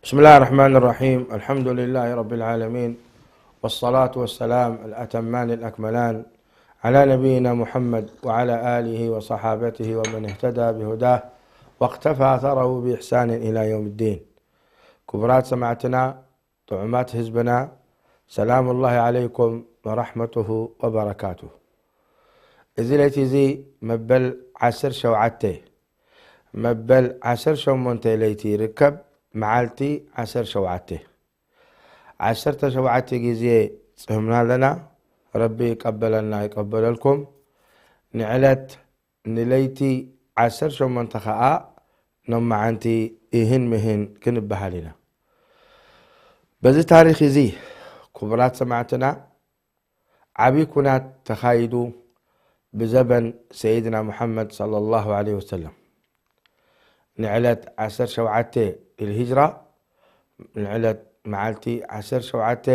بسم الله الرحمن الرحيم. الحمد لله رب العالمين. والصلاة والسلام الأتمان الأكملان على نبينا محمد وعلى آله وصحابته ومن اهتدى بهداه واقتفى أثره بإحسان إلى يوم الدين. ክቡራት ሰማዕትና፣ ጥዑማት ህዝብና፣ ሰላም ላሂ ዓለይኩም ወራሕመቱሁ ወበረካቱ። እዚ ለይቲ እዚ መበል ዓሰርተ ሸውዓተ፣ መበል ዓሰርተ ሸሞንተ ለይቲ ይርከብ፣ መዓልቲ ዓሰርተ ሸውዓተ። ዓሰርተ ሸውዓተ ግዜ ጽህምና ኣለና። ረቢ ይቀበለና ይቀበለልኩም። ንዕለት ንለይቲ ዓሰርተ ሸሞንተ ኸኣ ኖመዓንቲ ይህን ምህን ክንበሃል ኢና። በዚ ታሪኽ እዚ፣ ክቡራት ሰማዕትና፣ ዓብዪ ኩናት ተኻይዱ ብዘበን ሰይድና ሙሓመድ ሰለላሁ ዐለይሂ ወሰለም። ንዕለት ዓሰርተ ሸውዓተ ኢል ሂጅራ፣ ንዕለት መዓልቲ ዓሰርተ ሸውዓተ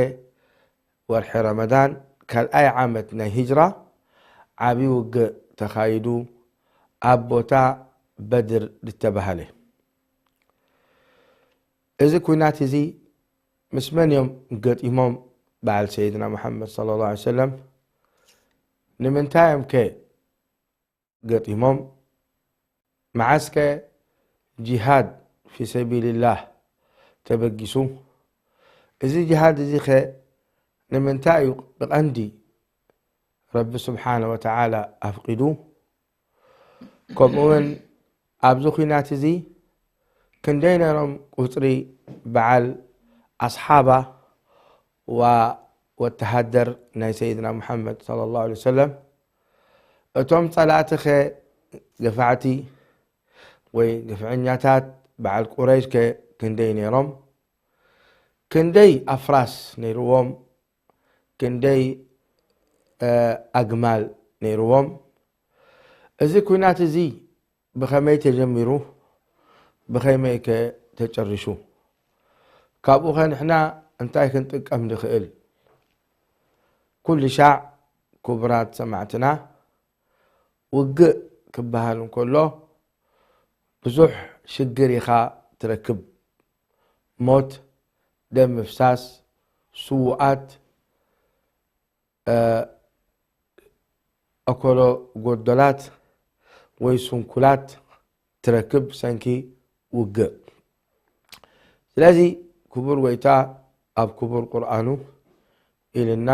ወርሒ ረመዳን ካልኣይ ዓመት ናይ ሂጅራ ዓብዪ ውግእ ተኻይዱ ኣብ ቦታ በድር ዝተባህለ። እዚ ኩናት እዚ ምስ መን እዮም ገጢሞም? በዓል ሰይድና ሙሓመድ ሰለላሁ ዐለይሂ ወሰለም። ንምንታይ እዮም ከ ገጢሞም? መዓስከ ጂሃድ ፊ ሰቢልላህ ተበጊሱ? እዚ ጂሃድ እዚ ኸ ንምንታይ እዩ ብቐንዲ ረቢ ስብሓነ ወተዓላ ኣፍቂዱ? ከምኡ እውን ኣብዚ ኲናት እዚ ክንደይ ነይሮም ቁፅሪ በዓል ኣስሓባ ዋ ወተሃደር ናይ ሰይድና ሙሓመድ ሰለላሁ ዐለይሂ ወሰለም? እቶም ጸላእቲ ኸ ገፋዕቲ ወይ ግፍዐኛታት በዓል ቁረይሽ ከ ክንደይ ነይሮም? ክንደይ ኣፍራስ ነይርዎም? ክንደይ፣ እ፣ ኣግማል ነይርዎም? እዚ ኲናት እዚ ብኸመይ ተጀሚሩ? ብኸመይ ከ ተጨሪሹ? ካብኡ ኸ ንሕና እንታይ ክንጥቀም ንኽእል? ኩሉ ሻዕ ክቡራት ሰማዕትና፣ ውግእ ክበሃል እንከሎ ብዙሕ ሽግር ኢኻ ትረክብ። ሞት፣ ደም ምፍሳስ፣ ስዉኣት፣ እ፣ ኣኮሎ ጎደላት ወይ ስንኩላት ትረክብ ብሰንኪ ውግእ። ስለዚ ክቡር ጎይታ ኣብ ክቡር ቁርኣኑ ኢልና፣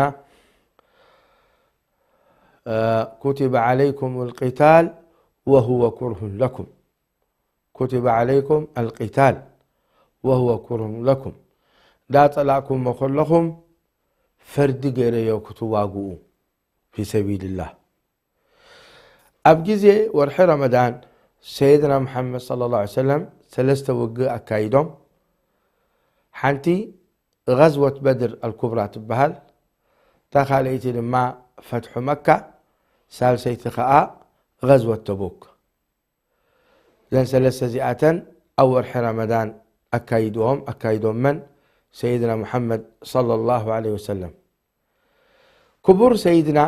እ፣ ኩቲበ ዓለይኩም ልቂታል ወሁወ ኩርሁን ለኩም። ኩቲበ ዓለይኩም ኣልቂታል ወሁወ ኩርሁን ለኩም። ዳጸላእኩሞ ከለኹም ፈርዲ ገይረዮ ክትዋግኡ ፊ ሰቢልላህ። ኣብ ግዜ ወርሒ ረመዳን ሰይድና ሙሓመድ ሰለላሁ ዐለይሂ ወሰለም ሰለስተ ውግእ ኣካይዶም። ሓንቲ ገዝወት በድር ኣልኩብራ ትበሃል፣ እታ ካልኣይቲ ድማ ፈትሑ መካ፣ ሳልሰይቲ ኸኣ ገዝወት ተቡክ። እዘን ሰለስተ እዚኣተን ኣብ ወርሒ ረመዳን ኣካይድዎም፣ ኣካይዶመን ሰይድና ሙሓመድ ሰለላሁ ዐለይሂ ወሰለም። ክቡር ሰይድና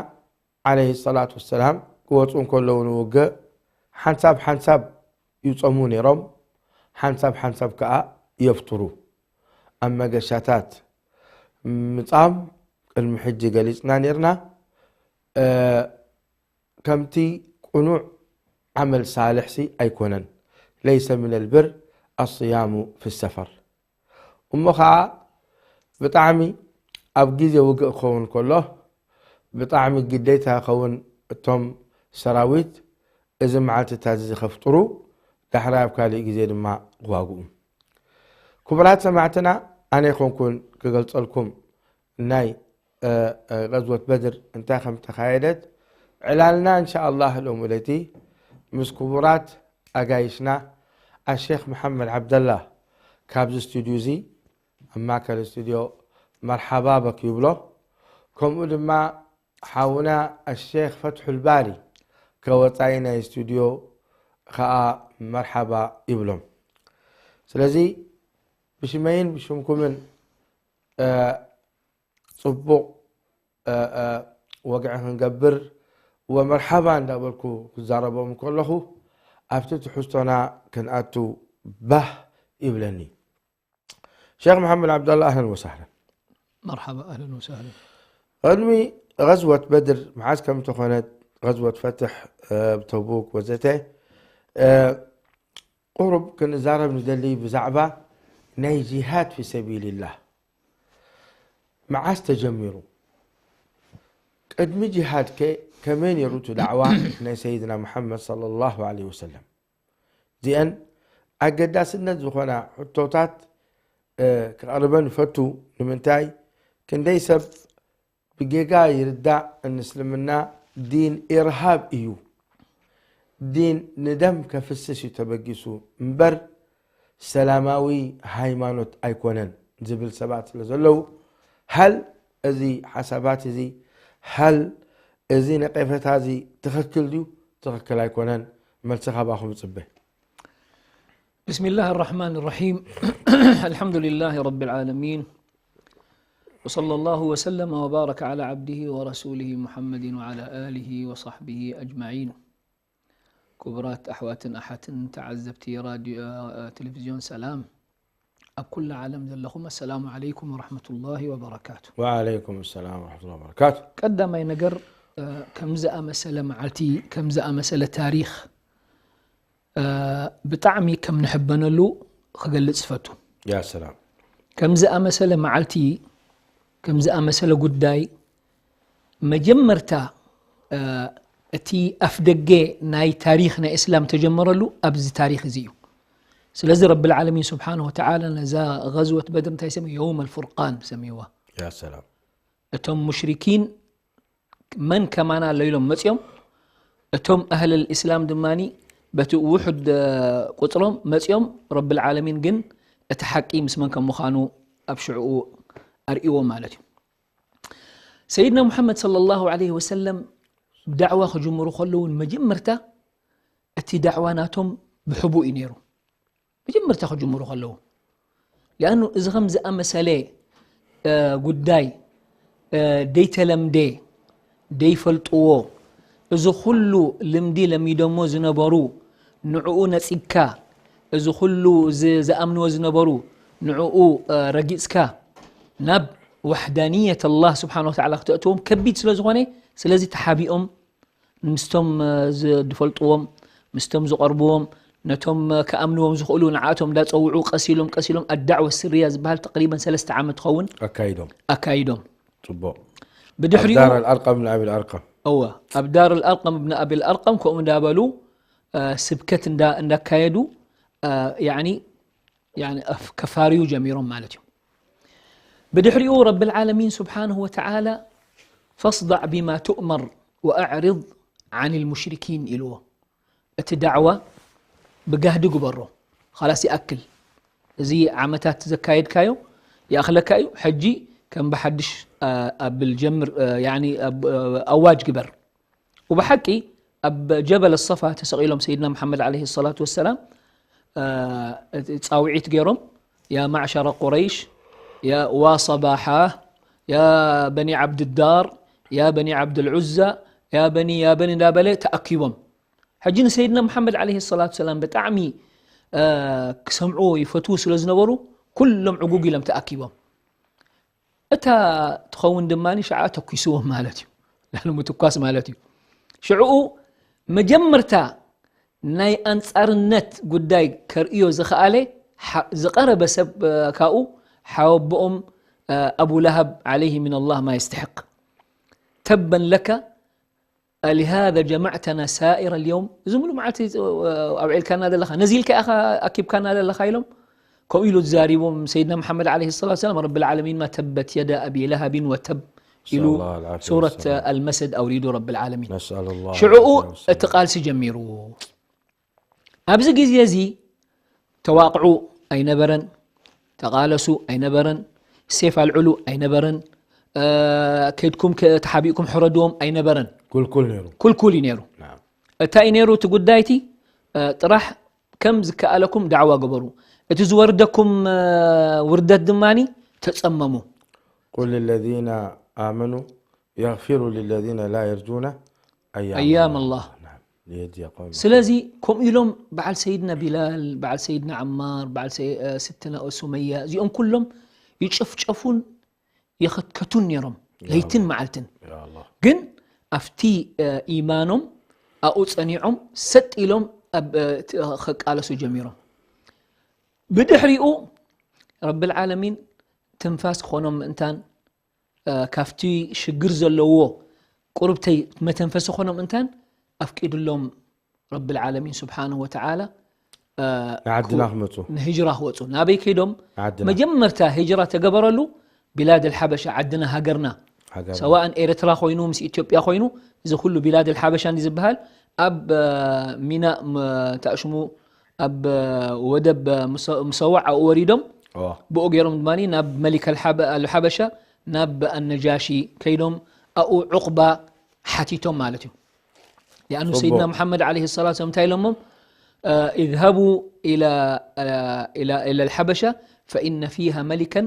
ዓለይሂ ሰላቱ ወሰላም ክወፁ እንከለዉ ንውግእ ሓንሳብ ሓንሳብ ይጾሙ ነይሮም፣ ሓንሳብ ሓንሳብ ከኣ የፍጥሩ። ኣብ መገሻታት ምጻም ቅድሚ ሕጂ ገሊጽና ነይርና። እ፣ ከምቲ ቅኑዕ ዓመል ሳልሕሲ ኣይኮነን። ለይሰ ሚነል ብር ኣስያሙ ፊ ሰፈር። እሞ ኸዓ ብጣዕሚ ኣብ ግዜ ውግእ ክኸውን ከሎ ብጣዕሚ ግዴታ ክኸውን እቶም ሰራዊት እዚ መዓልትታት እዚ ከፍጥሩ፣ ዳሕራይ ኣብ ካልእ ግዜ ድማ ክዋግኡ። ክቡራት ሰማዕትና፣ ኣነ ይኾንኩን ክገልጸልኩም ናይ፣ እ፣ እ፣ ገዝወት በድር እንታይ ከም ተኻየደት። ዕላልና እንሻ ኣላህ ሎሚ ለይቲ ምስ ክቡራት ኣጋይሽና ኣሼኽ መሓመድ ዓብደላ ካብዚ ስቱድዮ እዚ ኣብ ማእከል ስቱድዮ መርሓባ በክ ይብሎ። ከምኡ ድማ ሓውና ኣሼኽ ፈትሑል ባሪ ከወጻኢ ናይ ስቱድዮ ኸኣ መርሓባ ይብሎም። ስለዚ ብሽመይን ብሽምኩምን፣ እ፣ ጽቡቕ፣ እ፣ እ፣ ወግዒ ክንገብር ወመርሓባ እንዳበልኩ ክዛረቦም ከለኹ ኣብቲ ትሕዝቶና ክንኣቱ ባህ ይብለኒ። ሸኽ መሓመድ ዓብደላ፣ ኣህለን ወሳህለን። መርሓባ፣ ኣህለን ወሳህለን። ቅድሚ غزوة በድር መዓዝ ከም ተኾነት፣ غزوة ፈትሕ፣ እ፣ ተቡክ ወዘተ፣ እ፣ ቁሩብ ክንዛረብ ንደሊ ብዛዕባ ናይ ጂሃድ ፊ ሰቢልላህ። መዓዝ ተጀሚሩ? ቅድሚ ጂሃድ ከ ከመይ ነይሩ እቲ ዳዕዋ ናይ ሰይድና መሓመድ ሰለላሁ ዐለይሂ ወሰለም? እዚአን ኣገዳስነት ዝኾና ሕቶታት፣ እ፣ ክቐርበን ይፈቱ። ንምንታይ? ክንደይ ሰብ ብጌጋ ይርዳእ፣ እንስልምና ዲን ኢርሃብ እዩ፣ ዲን ንደም ከፍስስ እዩ ተበጊሱ እምበር ሰላማዊ ሃይማኖት ኣይኮነን ዝብል ሰባት ስለ ዘለዉ፣ ሃል እዚ ሓሳባት እዚ፣ ሃል እዚ ነቀፈታ እዚ ትኽክል ድዩ ትኽክል ኣይኮነን? መልሲ ካባኹም እጽበ። بسم الله الرحمن الرحيم. الحمد لله رب العالمين. وصلى الله وسلم وبارك على عبده ورسوله محمد وعلى آله وصحبه أجمعين. ክቡራት ኣሕዋትን ኣሓትን ተዓዘብቲ ራድዮ፣ እ፣ ቴሌቪዝዮን ሰላም ኣብ ኩሉ ዓለም ዘለኹም፣ ኣሰላሙ ዓለይኩም ወረሕመቱላሂ ወበረካቱ። ወዓለይኩም ሰላም ወረሕመቱላሂ ወበረካቱ። ቀዳማይ ነገር፣ እ፣ ከም ዝኣመሰለ መዓልቲ፣ ከም ዝኣመሰለ ታሪኽ፣ እ፣ ብጣዕሚ ከም ንሕበነሉ ክገልጽ ይፈቱ። ያ ሰላም። ከም ዝኣመሰለ መዓልቲ፣ ከም ዝኣመሰለ ጉዳይ፣ መጀመርታ፣ እ፣ እቲ ኣፍደገ ናይ ታሪኽ ናይ እስላም ተጀመረሉ ኣብዚ ታሪኽ እዚ እዩ። ስለዚ ረብል ዓለሚን ስብሓነሁ ወተዓላ ነዛ ገዝወት በድር እንታይ ሰምዩ? የውመል ፉርቃን ሰምይዋ። ያ ሰላም። እቶም ሙሽሪኪን መን ከማና ኣሎ ኢሎም መፅዮም። እቶም ኣህለል ኢስላም ድማ በቲ ውሑድ፣ እ፣ ቁፅሮም መፅዮም። ረብል ዓለሚን ግን እቲ ሓቂ ምስ መን ከም ምዃኑ ኣብ ሽዕኡ ኣርእይዎ ማለት እዩ። ሰይድና ሙሓመድ ሰለላሁ ዐለይሂ ወሰለም ዳዕዋ ክጅምሩ ከለውን መጀመርታ እቲ ዳዕዋ ናቶም ብሕቡእ እዩ ነይሩ። መጀመርታ ክጅምሩ ከለዉ። ሊኣኑ እዚ ከም ዝኣመሰለ፣ እ፣ ጉዳይ፣ እ፣ ደይተለምደ፣ ደይፈልጥዎ፣ እዚ ኩሉ ልምዲ ለሚዶሞ ዝነበሩ፣ ንዕኡ ነጺግካ፣ እዚ ኩሉ ዝ-፣ ዝኣምንዎ ዝነበሩ፣ ንዕኡ፣ እ፣ ረጊጽካ፣ ናብ ዋሕዳንየት ኣላህ ስብሓን ወተዓላ ክተእትዎም ከቢድ ስለ ዝኾነ፣ ስለዚ ተሓቢኦም ምስቶም፣ እ፣ ዝ-፣ ዝፈልጥዎም፣ ምስቶም ዝቐርብዎም፣ ነቶም፣ እ፣ ክኣምንዎም ዝኽእሉ ንዓቶም እንዳጸውዑ ቀስ ኢሎም፣ ቀስ ኢሎም ኣዳዕወ ስርያ ዝበሃል ተቕሪበን ሰለስተ ዓመት ትኸውን ኣካይዶም። ኣካይዶም። ጽቡቕ። ብድሕሪኡ ኣብ ዳር ኣልኣርቀም ብን ኣቢል ኣርቀም። እወ፣ ኣብ ዳር ኣልኣርቀም ብን ኣቢል ኣርቀም ከምኡ እንዳበሉ፣ እ፣ ስብከት እንዳ-፣ እንዳካየዱ፣ እ፣ ያዕኒ፣ ያዕኒ ኣፍ-፣ ከፋርዩ ጀሚሮም ማለት እዩ። ብድሕሪኡ ረብል ዓለሚን ስብሓንሁ ወተዓላ ፈስዳዕ ቢማ ትእመር ወኣዕሪድ ዓን ልሙሽሪኪን ኢልዎ። እቲ ዳዕዋ ብጋህዲ ግበሮ። ኻላስ ይኣክል። እዚ ዓመታት ዘካየድካዮ ይኣኽለካ እዩ። ሕጂ ከም ብሓድሽ፣ አ፣ ኣብል ጀምር፣ አ፣ ያኒ ኣብ-፣ ኣዋጅ ግበር። ወብሓቂ ኣብ ጀበል ሰፋ ተሰቒሎም ሰይድና መሓመድ ዓለይሂ ሰላቱ ወሰላም፣ አ፣ ጻውዒት ገይሮም፣ ያ ማዕሸረ ቁረይሽ፣ ያ ዋሰባሓ፣ ያ በኒ ዓብድዳር፣ ያ በኒ ዓብድልዑዛ፣ ያ በኒ፣ ያ በኒ እንዳበለ ተኣኪቦም። ሕጂ ንሰይድና መሓመድ ዓለይሂ ሰላቱ ወሰላም ብጣዕሚ፣ አ፣ ክሰምዕዎ ይፈትዉ ስለ ዝነበሩ ኩሎም ዕጉግ ኢሎም ተኣኪቦም። እታ ትኸውን ድማ ሽዓ ተኩስዎም ማለት እዩ። ላሉ ምትኳስ ማለት እዩ። ሽዕኡ መጀመርታ ናይ ኣንጻርነት ጉዳይ ከርእዮ ዝኸኣለ ሓ-፣ ዝቐረበ ሰብ፣ እ፣ ካብኡ ሓወቦኦም፣ እ፣ ኣቡ ለሃብ ዓለይሂ ሚነላህ ማ የስተሕቅ። ተበን ለካ ኣሊሃዘ ጀመዕተና ሳኢረ ልየውም፣ እዚ ሙሉ መዓልቲ፣ እ፣ ኣውዒልካና ዘለኻ፣ ነዚ ኢልካ ኢኻ ኣኪብካና ዘለኻ ኢሎም። ከምኡ ኢሉ ዝዛሪቦም ሰይድና መሓመድ ዓለይሂ ሰላቱ ወሰላም፣ ረብል ዓለሚን ማ ተበት የዳ ኣቢ ለሃቢን ወተብ ኢሉ ሰለላሁ ዐለይሂ ሱረት ወሰለም። ኣልመሰድ ኣውሪዱ ረብል ዓለሚን። ነስኣሉላህ ሽዕኡ ዓለይሂ ወሰለም። እቲ ቃልሲ ጀሚሩ። ኣብዚ ግዜ እዚ ተዋቕዑ ኣይነበረን፣ ተቓለሱ ኣይነበረን፣ ሴፍ ኣልዕሉ ኣይነበረን፣ እ፣ ከይድኩም ከ-፣ ተሓቢእኩም ሕረድዎም ኣይነበረን። ኩልኩል ነይሩ። ኩልኩል እዩ ነይሩ። ናም። እንታይ እዩ ነይሩ እቲ ጉዳይ እቲ? እ፣ ጥራሕ ከም ዝከኣለኩም ዳዕዋ ግበሩ። እቲ ዝወርደኩም፣ እ፣ ውርደት ድማኒ ተጸመሙ። قل للذين آمنوا يغفروا للذين لا يرجون أيام ኣያም الله. ኣላህ። ናም። ليجزي قوم ስለዚ ከምኡ ኢሎም በዓል ሰይድና ቢላል፣ በዓል ሰይድና ዓማር፣ በዓል ሰይ- እ፣ ስትነ ሱመያ፣ እዚኦም ኩሎም ይጭፍጨፉን ይኽትከቱን ነይሮም፣ ለይትን መዓልትን። يا الله ግን ኣብቲ እ፣ ኢማኖም ኣብኡ ጸኒዖም ሰጥ ኢሎም ኣብ እ፣ ት- ክቃለሱ ጀሚሮም። ብድሕሪኡ ረብል ዓለሚን ትንፋስ ክኾኖም ምእንታን እ፣ ካብቲ ሽግር ዘለዎ ቁርብተይ መተንፈሲ ክኾኖም ምእንታን ኣፍቂድሎም ረብል ዓለሚን ስብሓንሁ ወተዓላ እ፣ ንዓድና ክመፁ ንህጅራ ክወፁ። ናበይ ከይዶም? ንዓድና መጀመርታ ህጅራ ተገበረሉ ቢላድ ኣልሓበሻ፣ ዓድና ሃገርና፣ ሃገርና ሰዋእን ኤርትራ ኮይኑ ምስ ኢትዮጵያ ኮይኑ፣ እዚ ኩሉ ቢላድ ኣልሓበሻ እንዲ ዝበሃል ኣብ እ፣ ሚና ም- ታእሽሙ ኣብ እ፣ ወደብ እ፣ ምሰ- ምሰዋዕ ኣብኡ ወሪዶም اه ብኡ ገይሮም ድማ ናብ መሊክ ኣልሓበ- ኣልሓበሻ ናብ ኣነጃሺ ከይዶም ኣብኡ ዑቕባ ሓቲቶም ማለት እዩ። ሊኣኑ ጽቡቅ። ሰይድና ሙሓመድ ዓለይሂ ሰላቱ ወሰላም እንታይ ኢሎሞም? እ፣ اذهبوا إلى إلى إلى الحبشة فإن فيها ملكا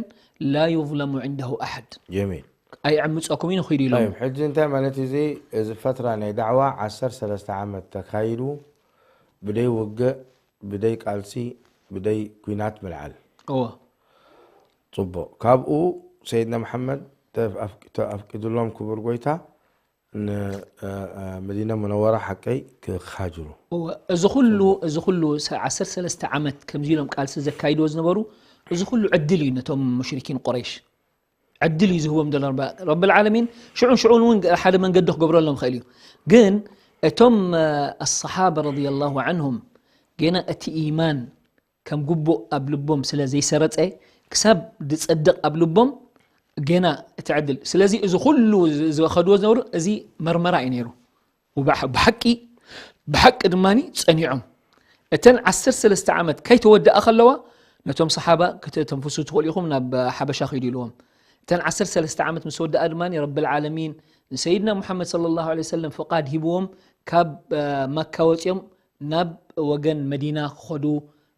لا يظلم عنده أحد። جميل ኣይዕምፀኩም እዩ ንኺዱ ኢሎም። طيب ሕጂ እንታይ ማለት እዩ እዚ? እዚ ፈትራ ናይ ዳዕዋ ዓሰርተ ሰለስተ ዓመት ተካይዱ፣ ብደይ ውግእ፣ ብደይ ቃልሲ፣ ብደይ ኲናት ምልዓል። እዎ ጽቡቕ። ካብኡ ሰይድና መሓመድ ተፍ- ኣፍቂ- ተኣፍቂዱሎም ክቡር ጎይታ ን እ፣ እ፣ መዲና ሙነወራ ሓቀይ ክሃጅሩ። እዎ፣ እዚ ኩሉ እዚ ኩሉ ሰ- ዓሰርተ ሰለስተ ዓመት ከምዚ ኢሎም ቃልሲ ዘካይድዎ ዝነበሩ፣ እዚ ኩሉ ዕድል እዩ ነቶም ሙሽሪኪን ቁረይሽ ዕድል እዩ ዝህቦም ዘሎ። ረባ- ረብል ዓለሚን ሽዑን ሽዑን እውን ሓደ መንገዲ ክገብረሎም ይኽእል እዩ። ግን እቶም እ፣ ኣሰሓባ ረዲየላሁ ዓንሁም ገና እቲ ኢማን ከም ግቡእ ኣብ ልቦም ስለ ዘይሰረጸ፣ ክሳብ ዝጸድቕ ኣብ ልቦም ገና እቲ ዕድል። ስለዚ እዚ ኩሉ ዝ- ዝኸድዎ ዝነበሩ እዚ መርመራ እዩ ነይሩ። ወብሓ- ብሓቂ ብሓቂ ድማ ጸኒዖም። እተን ዓሰርተ ሰለስተ ዓመት ከይተወድኣ ከለዋ ነቶም ሰሓባ ከተተንፍሱ ትኽእሉ ኢኹም ናብ ሓበሻ ኺዱ ኢልዎም። እተን ዓሰርተ ሰለስተ ዓመት ምስ ወድኣ ድማ ረብል ዓለሚን ንሰይድና ሙሓመድ ሰለላሁ ዐለይሂ ወሰለም ፍቓድ ሂብዎም ካብ እ፣ መካ ወፂኦም ናብ ወገን መዲና ክኸዱ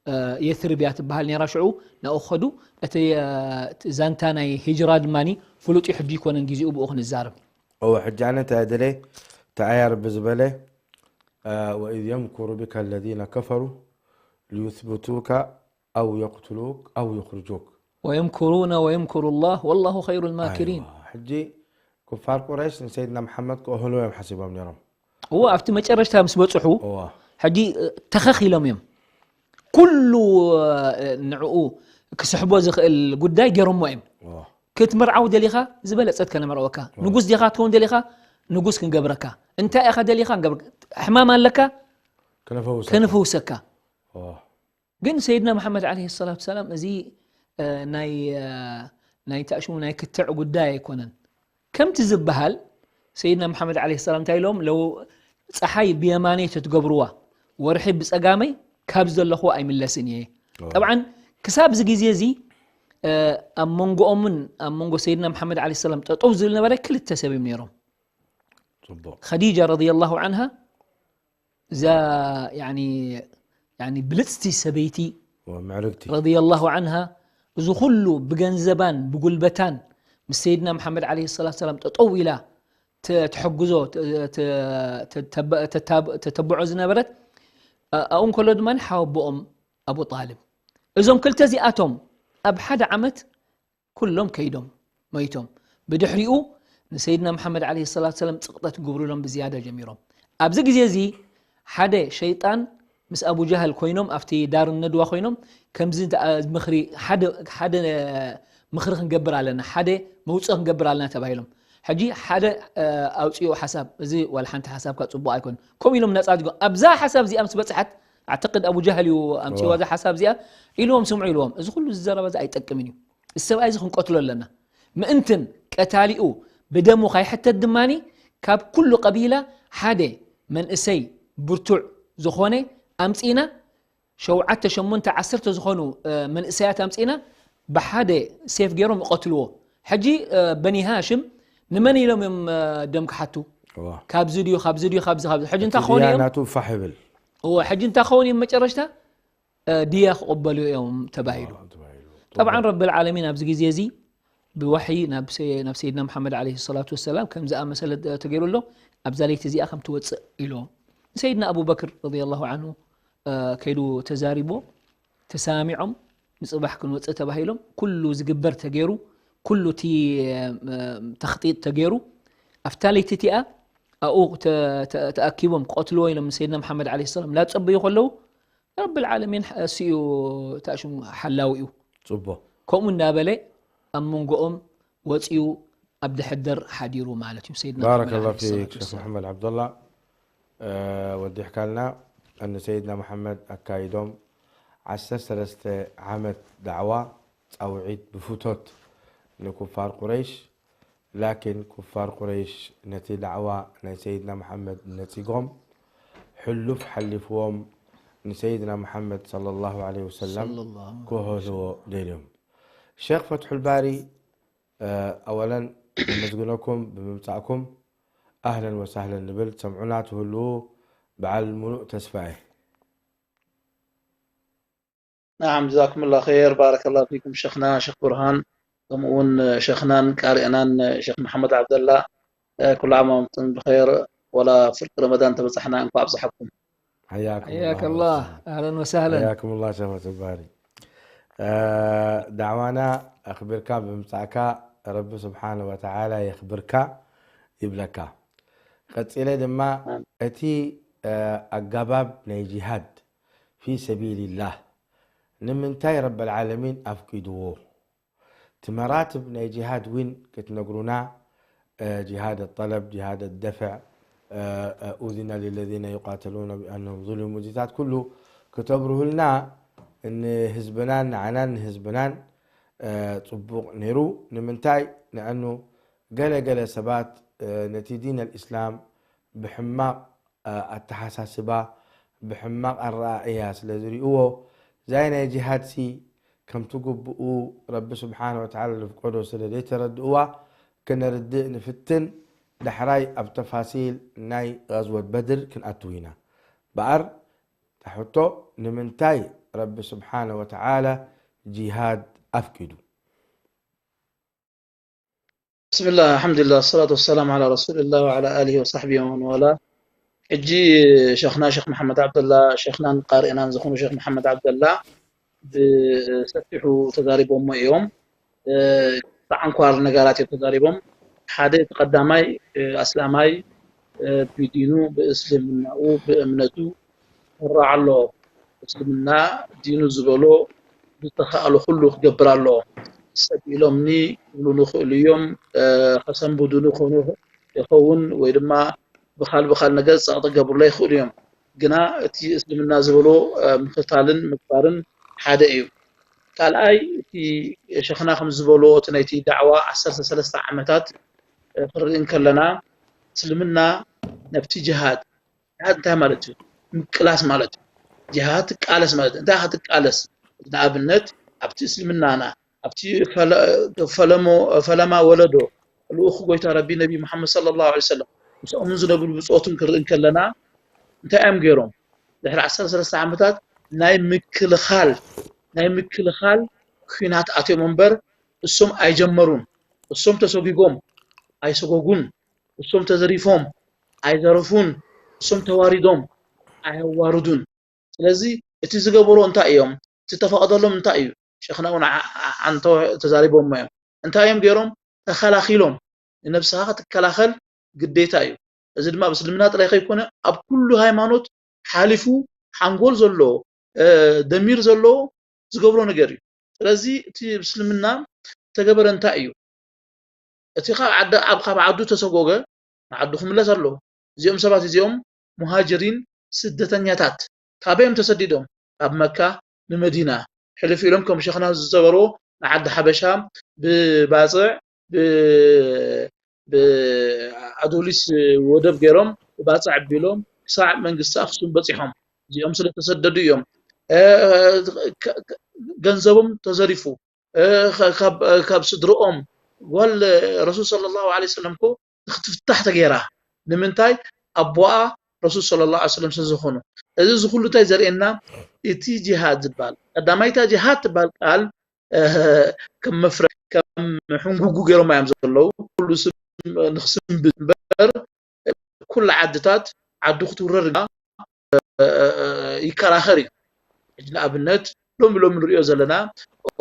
እ፣ የትርብ እያ ትበሃል ነይራ ሽዑ። ናብኡ ክኸዱ እቲ እ፣ እቲ ዛንታ ናይ ሂጅራ ድማ ፍሉጥ እዩ። ሕጂ ይኮነን ግዜኡ ብኡ ክንዛረብ። እወ ሕጂ ኣነ እንታይ ደለ ተኣያ ረቢ ዝበለ እ፣ وإذ يمكر بك الذين كفروا ليثبتوك أو يقتلوك أو يخرجوك. ويمكرون ويمكر الله والله خير الماكرين። ኣይዋ፣ ሕጂ ኩፋር ቁረይሽ ንሰይድና መሓመድ ክእህሉ እዮም ሓሲቦም ነይሮም። እዎ ኣብቲ መጨረሽታ ምስ በፅሑ እዋ ሕጂ እ፣ ተኸኺሎም እዮም። ኩሉ እ፣ ንዕኡ ክስሕቦ ዝኽእል ጉዳይ ገይሮሞ እዮም። እዋ ክትምርዓው ደሊኻ ዝበለፀት ከነምርወካ፣ ንጉስ ዲኻ ትኸውን ደሊኻ ንጉስ ክንገብረካ፣ እንታይ ኢኻ ደሊኻ ንገብረካ፣ ሕማም ኣለካ ክነፈውሰ ከንፍውሰካ። እዋ ግን ሰይድና መሓመድ ዓለይሂ ሰላቱ ሰላም እዚ እ፣ ናይ እ፣ ናይ ታእሽሙ ናይ ክትዕ ጉዳይ ኣይኮነን። ከምቲ ዝበሃል ሰይድና መሓመድ ዓለይሂ ሰላም እንታይ ኢሎም? ለው ፀሓይ ብየማነይ ተትገብርዋ ወርሒ ብፀጋመይ ካብ ዘለኹ ኣይምለስን እየ። ጠብዓን ክሳብ እዚ ግዜ እዚ እ፣ ኣብ መንጎኦምን ኣብ መንጎ ሰይድና መሓመድ ዓለይሂ ሰላም ጠጠው ዝብል ነበረ ክልተ ሰብ እዮም ነይሮም። ጽቡቕ ኸዲጃ ረዲየላሁ ዓንሃ እዛ ያኒ ያኒ ብልፅቲ ሰበይቲ ወምዕርግቲ ረዲየላሁ ዓንሃ እዚ ኩሉ ብገንዘባን ብጉልበታን ምስ ሰይድና መሓመድ ዓለይሂ ሰላቱ ሰላም ጠጠው ኢላ ተ- ትሕግዞ ተ- ተ- ተተብ- ተታብ- ተተብዖ ዝነበረት እ፣ ኣብኡ እንከሎ ድማ ሓወቦኦም ኣቡ ጣልብ እዞም ክልተ እዚኣቶም ኣብ ሓደ ዓመት ኩሎም ከይዶም መይቶም። ብድሕሪኡ ንሰይድና መሓመድ ዓለይሂ ሰላቱ ሰላም ፅቕጠት ግብሩሎም ብዝያዳ ጀሚሮም። ኣብዚ ግዜ እዚ ሓደ ሸይጣን ምስ ኣቡ ጃህል ኮይኖም ኣብቲ ዳር ነድዋ ኮይኖም ከምዚ እንተ- ምኽሪ ሓደ ሓደ ምኽሪ ክንገብር ኣለና፣ ሓደ መውፅእ ክንገብር ኣለና ተባሂሎም። ሕጂ ሓደ እ፣ ኣውፅኦ ሓሳብ እዚ ዋላ ሓንቲ ሓሳብካ ፅቡቕ ኣይኮን ከምኡ ኢሎም ነፃ ዝጎ ኣብዛ ሓሳብ እዚኣ ምስ በፅሓት ኣዕተቅድ ኣቡ ጃህል እዩ ኣምፅዋ እዛ ሓሳብ እዚኣ ኢልዎም ስምዑ ኢልዎም። እዚ ኩሉ ዝዘረበ እዚ ኣይጠቅምን እዩ። እዚ ሰብኣይ እዚ ክንቀትሎ ኣለና። ምእንትን ቀታሊኡ ብደሙ ካይሕተት ድማኒ ካብ ኩሉ ቀቢላ ሓደ መንእሰይ ብርቱዕ ዝኾነ ኣምፂና ሸውዓተ ሸሞንተ ዓሰርተ ዝኾኑ እ፣ መንእሰያት ኣምፂና ብሓደ ሴፍ ገይሮም ይቐትልዎ። ሕጂ እ፣ በኒ ሃሽም ንመን ኢሎም እዮም እ፣ ደም ክሓቱ? እዋ ካብዚ ድዩ ካብዚ ድዩ ካብዚ ካብዚ ሕጂ እንታይ እቲ ክኾኑ ድያ እዮም? ናቱ ፋሕ ይብል እዎ ሕጂ እንታይ ክኾኑ እዮም መጨረሽታ እ፣ ድያ ክቕበሉ እዮም ተባሂሉ። ተባሂሉ ጠብዓን ረብል ዓለሚን ኣብዚ ግዜ እዚ ብወሕይ ናብ ሰ- ናብ ሰይድና መሓመድ ዓለይሂ ሰላቱ ወሰላም ከም ዝኣመሰለ ተገይሩ ኣሎ። ኣብዛ ለይቲ እዚኣ ከም ትወፅእ ኢሎም። ሰይድና ኣቡበክር ረዲየላሁ ዓንሁ ከይዱ ተዛሪቦ፣ ተሰማሚዖም፣ ንፅባሕ ክንወፅእ ተባሂሎም ኩሉ ዝግበር ተገይሩ፣ ኩሉ እቲ ተኽጢጥ ተገይሩ፣ ኣብታ ለይቲ እቲኣ ኣብኡ ተኣኪቦም ክቐትልዎ ኢሎም ንሰይድና መሓመድ ዓለይሂ ሰላም ላፀበዩ ከለዉ ረብል ዓለሚን እሱ እዩ ታሽሙ ሓላዊ እዩ። ፅቡቅ ከምኡ እንዳበለ ኣብ መንጎኦም ወፂኡ ኣብ ድሕደር ሓዲሩ ማለት እዩ። ሰይድና መሓመድ ባረከላ ዓለይሂ ፊክ ሰላቱ ሸክ ወሰላም። መሐመድ ዓብደላ። ወዲሕካልና። ንሰይድና መሐመድ ኣካይዶም ዓሰርተ ሰለስተ ዓመት ዳዕዋ ፃውዒት ብፍቶት ንኩፋር ቁረይሽ። ላኪን ኩፋር ቁረይሽ ነቲ ዳዕዋ ናይ ሰይድና መሐመድ ነፂጎም ሕሉፍ ሓሊፍዎም ንሰይድና መሐመድ ሰለላሁ ዐለይሂ ወሰለም ሰለላሁ ክህልዎ ደልዮም። ሸክ ፈትሑል ባሪ ኣወለን ነመስግነኩም ብምምፃእኩም ኣህለን ወሳህለን ንብል። ትሰምዑና ትህልዉ በዓል ሙሉእ ተስፋ እየ። نعم جزاكم الله خير بارك الله فيكم شيخنا شيخ برهان ከምኡውን ሸኽናን ቃሪእናን ሸኽ መሓመድ ዓብደላ ኩሉ ዓም ኣንቱም ብኸይር ወላ ፍርቂ ረመዳን ተበፃሕና እንኳ ኣብፀሐኩም። حياكم حياك الله الله وسهلا. اهلا وسهلا حياكم الله شيخ فتح الباري. ዳዕዋና ኣኽቢርካ ብምምፃእካ ረቢ ስብሓነ ወተዓላ የኽብርካ ይብለካ። ቀፂለ ድማ እቲ ኣጋባብ ናይ ጂሃድ ፊ ሰቢልላህ ንምንታይ ረበል ዓለሚን ኣፍቂድዎ? እቲ መራትብ ናይ ጂሃድ ዊን ክትነግሩና ጂሃድ ጠለብ ጂሃድ ደፍዕ ኡዚነ ሊለዚነ ዩቃተሉነ ቢኣነሁም ዙሊሙ እዚታት ኩሉ ክተብርሁልና ንህዝብናን ንዓናን ንህዝብናን ፅቡቕ ነይሩ። ንምንታይ ንኣኑ ገለ ገለ ሰባት ነቲ ዲን ኣልእስላም ብሕማቕ ኣተሓሳስባ ብሕማቕ ኣረኣእያ ስለ ዝሪእዎ እዛይ ናይ ጂሃድ ሲ ከምቲ ግብኡ ረቢ ስብሓን ወተዓላ ዝፍቀዶ ስለ ዘይተረድእዋ ክነርድእ ንፍትን። ዳሕራይ ኣብ ተፋሲል ናይ غزوة بدر ክንኣትው ኢና። በኣር ታሕቶ ንምንታይ ረቢ ስብሓነ ወተዓላ ጂሃድ ኣፍቂዱ? بسم الله الحمد لله الصلاة والسلام على رسول الله وعلى آله وصحبه ومن والاه ሕጂ ሸኽና ሸኽ መሓመድ ዓብደላ ሸኽናን ቃሪእናን ዝኾኑ ሸኽ መሓመድ ዓብደላ ብሰፊሑ ተዛሪቦሞ እዮም። ኣንኳር ነገራት እዮም ተዛሪቦም። ሓደ እቲ ቀዳማይ ኣስላማይ ብዲኑ ብእስልምናኡ ብእምነቱ ኮራዕ ኣሎ። እስልምና ዲኑ ዝበሎ ዝተኻእሎ ኩሉ ክገብር ኣሎ። ሰብ ኢሎምኒ ክብሉ ንኽእሉ እዮም። ከሰንብዱኒ ይኸውን ወይ ድማ ብኻል ብኻል ነገር ጸቕጢ ክገብሩላ ይኽእሉ እዮም። ግና እቲ እስልምና ዝበሎ ምኽታልን ምግባርን ሓደ እዩ። ካልኣይ እቲ ሸኽና ከም ዝበሎ እቲ ናይቲ ዳዕዋ ዓሰርተ ሰለስተ ዓመታት ክንርኢ እንከለና እስልምና ነብቲ ጅሃድ ጅሃድ እንታይ ማለት እዩ? ምቅላስ ማለት እዩ። ጅሃድ ትቃለስ ማለት እዩ። እንታይ ክትቃለስ? ንኣብነት ኣብቲ እስልምናና ኣብቲ ፈለሞ ፈለማ ወለዶ ልኡኽ ጎይታ ረቢ ነቢ ሙሓመድ ሰለላሁ ዐለይሂ ወሰለም ምስኦምን ዝነብሩ ብፆትን ክርኢ እንከለና እንታይ እዮም ገይሮም? ድሕሪ ዓሰርተ ሰለስተ ዓመታት ናይ ምክልኻል ናይ ምክልኻል ኲናት ኣትዮም እምበር እሶም ኣይጀመሩን። እሶም ተሰጒጎም ኣይሰጎጉን። እሶም ተዘሪፎም ኣይዘረፉን። እሶም ተዋሪዶም ኣየዋርዱን። ስለዚ እቲ ዝገበሮ እንታይ እዮም? እቲ ተፈቐደሎም እንታይ እዩ? ሸኽና እውን ዓንቶ ተዛሪቦሞ እዮም። እንታይ እዮም ገይሮም? ተኸላኺሎም። ንነብስኻ ክትከላኸል ግዴታ እዩ። እዚ ድማ ኣብ እስልምና ጥራይ ከይኮነ ኣብ ኩሉ ሃይማኖት ሓሊፉ ሓንጎል ዘለዎ ደሚር ዘለዎ ዝገብሮ ነገር እዩ። ስለዚ እቲ እስልምና ዝተገበረ እንታይ እዩ? እቲ ካብ ዓዲ ኣብ ካብ ዓዱ ተሰጎገ ንዓዱ ክምለስ ኣለዎ። እዚኦም ሰባት እዚኦም ሙሃጅሪን ስደተኛታት ካበይ እዮም ተሰዲዶም? ካብ መካ ንመዲና ሕልፍ ኢሎም ከም ሸኽና ዝዘበርዎ ንዓዲ ሓበሻ ብባፅዕ ብኣዶሊስ ወደብ ገይሮም ብባፅዕ ኣቢሎም ክሳዕ መንግስቲ ኣክሱም በፂሖም። እዚኦም ስለተሰደዱ እዮም ገንዘቦም ተዘሪፉ። ካብ ስድርኦም ጓል ረሱል ሰለላሁ ዐለይሂ ወሰለም እኮ ክትፍታሕ ተገይራ። ንምንታይ? ኣቦኣ ረሱል ሰለላሁ ዐለይሂ ወሰለም ስለዝኾኑ። እዚ እዚ ኩሉ እንታይ ዘርእየና? እቲ ጅሃድ ዝበሃል ቀዳማይታ ጅሃድ ትበሃል ቃል ከም መፍረ ከም ሕንጉጉ ገይሮማ እዮም ዘለዉ። ኩሉ ስም ንክስንብት እምበር ኩሉ ዓድታት ዓዱ ክትውረር ይከራኸር እዩ። ሕጂ ንኣብነት ሎሚ ሎሚ ንሪኦ ዘለና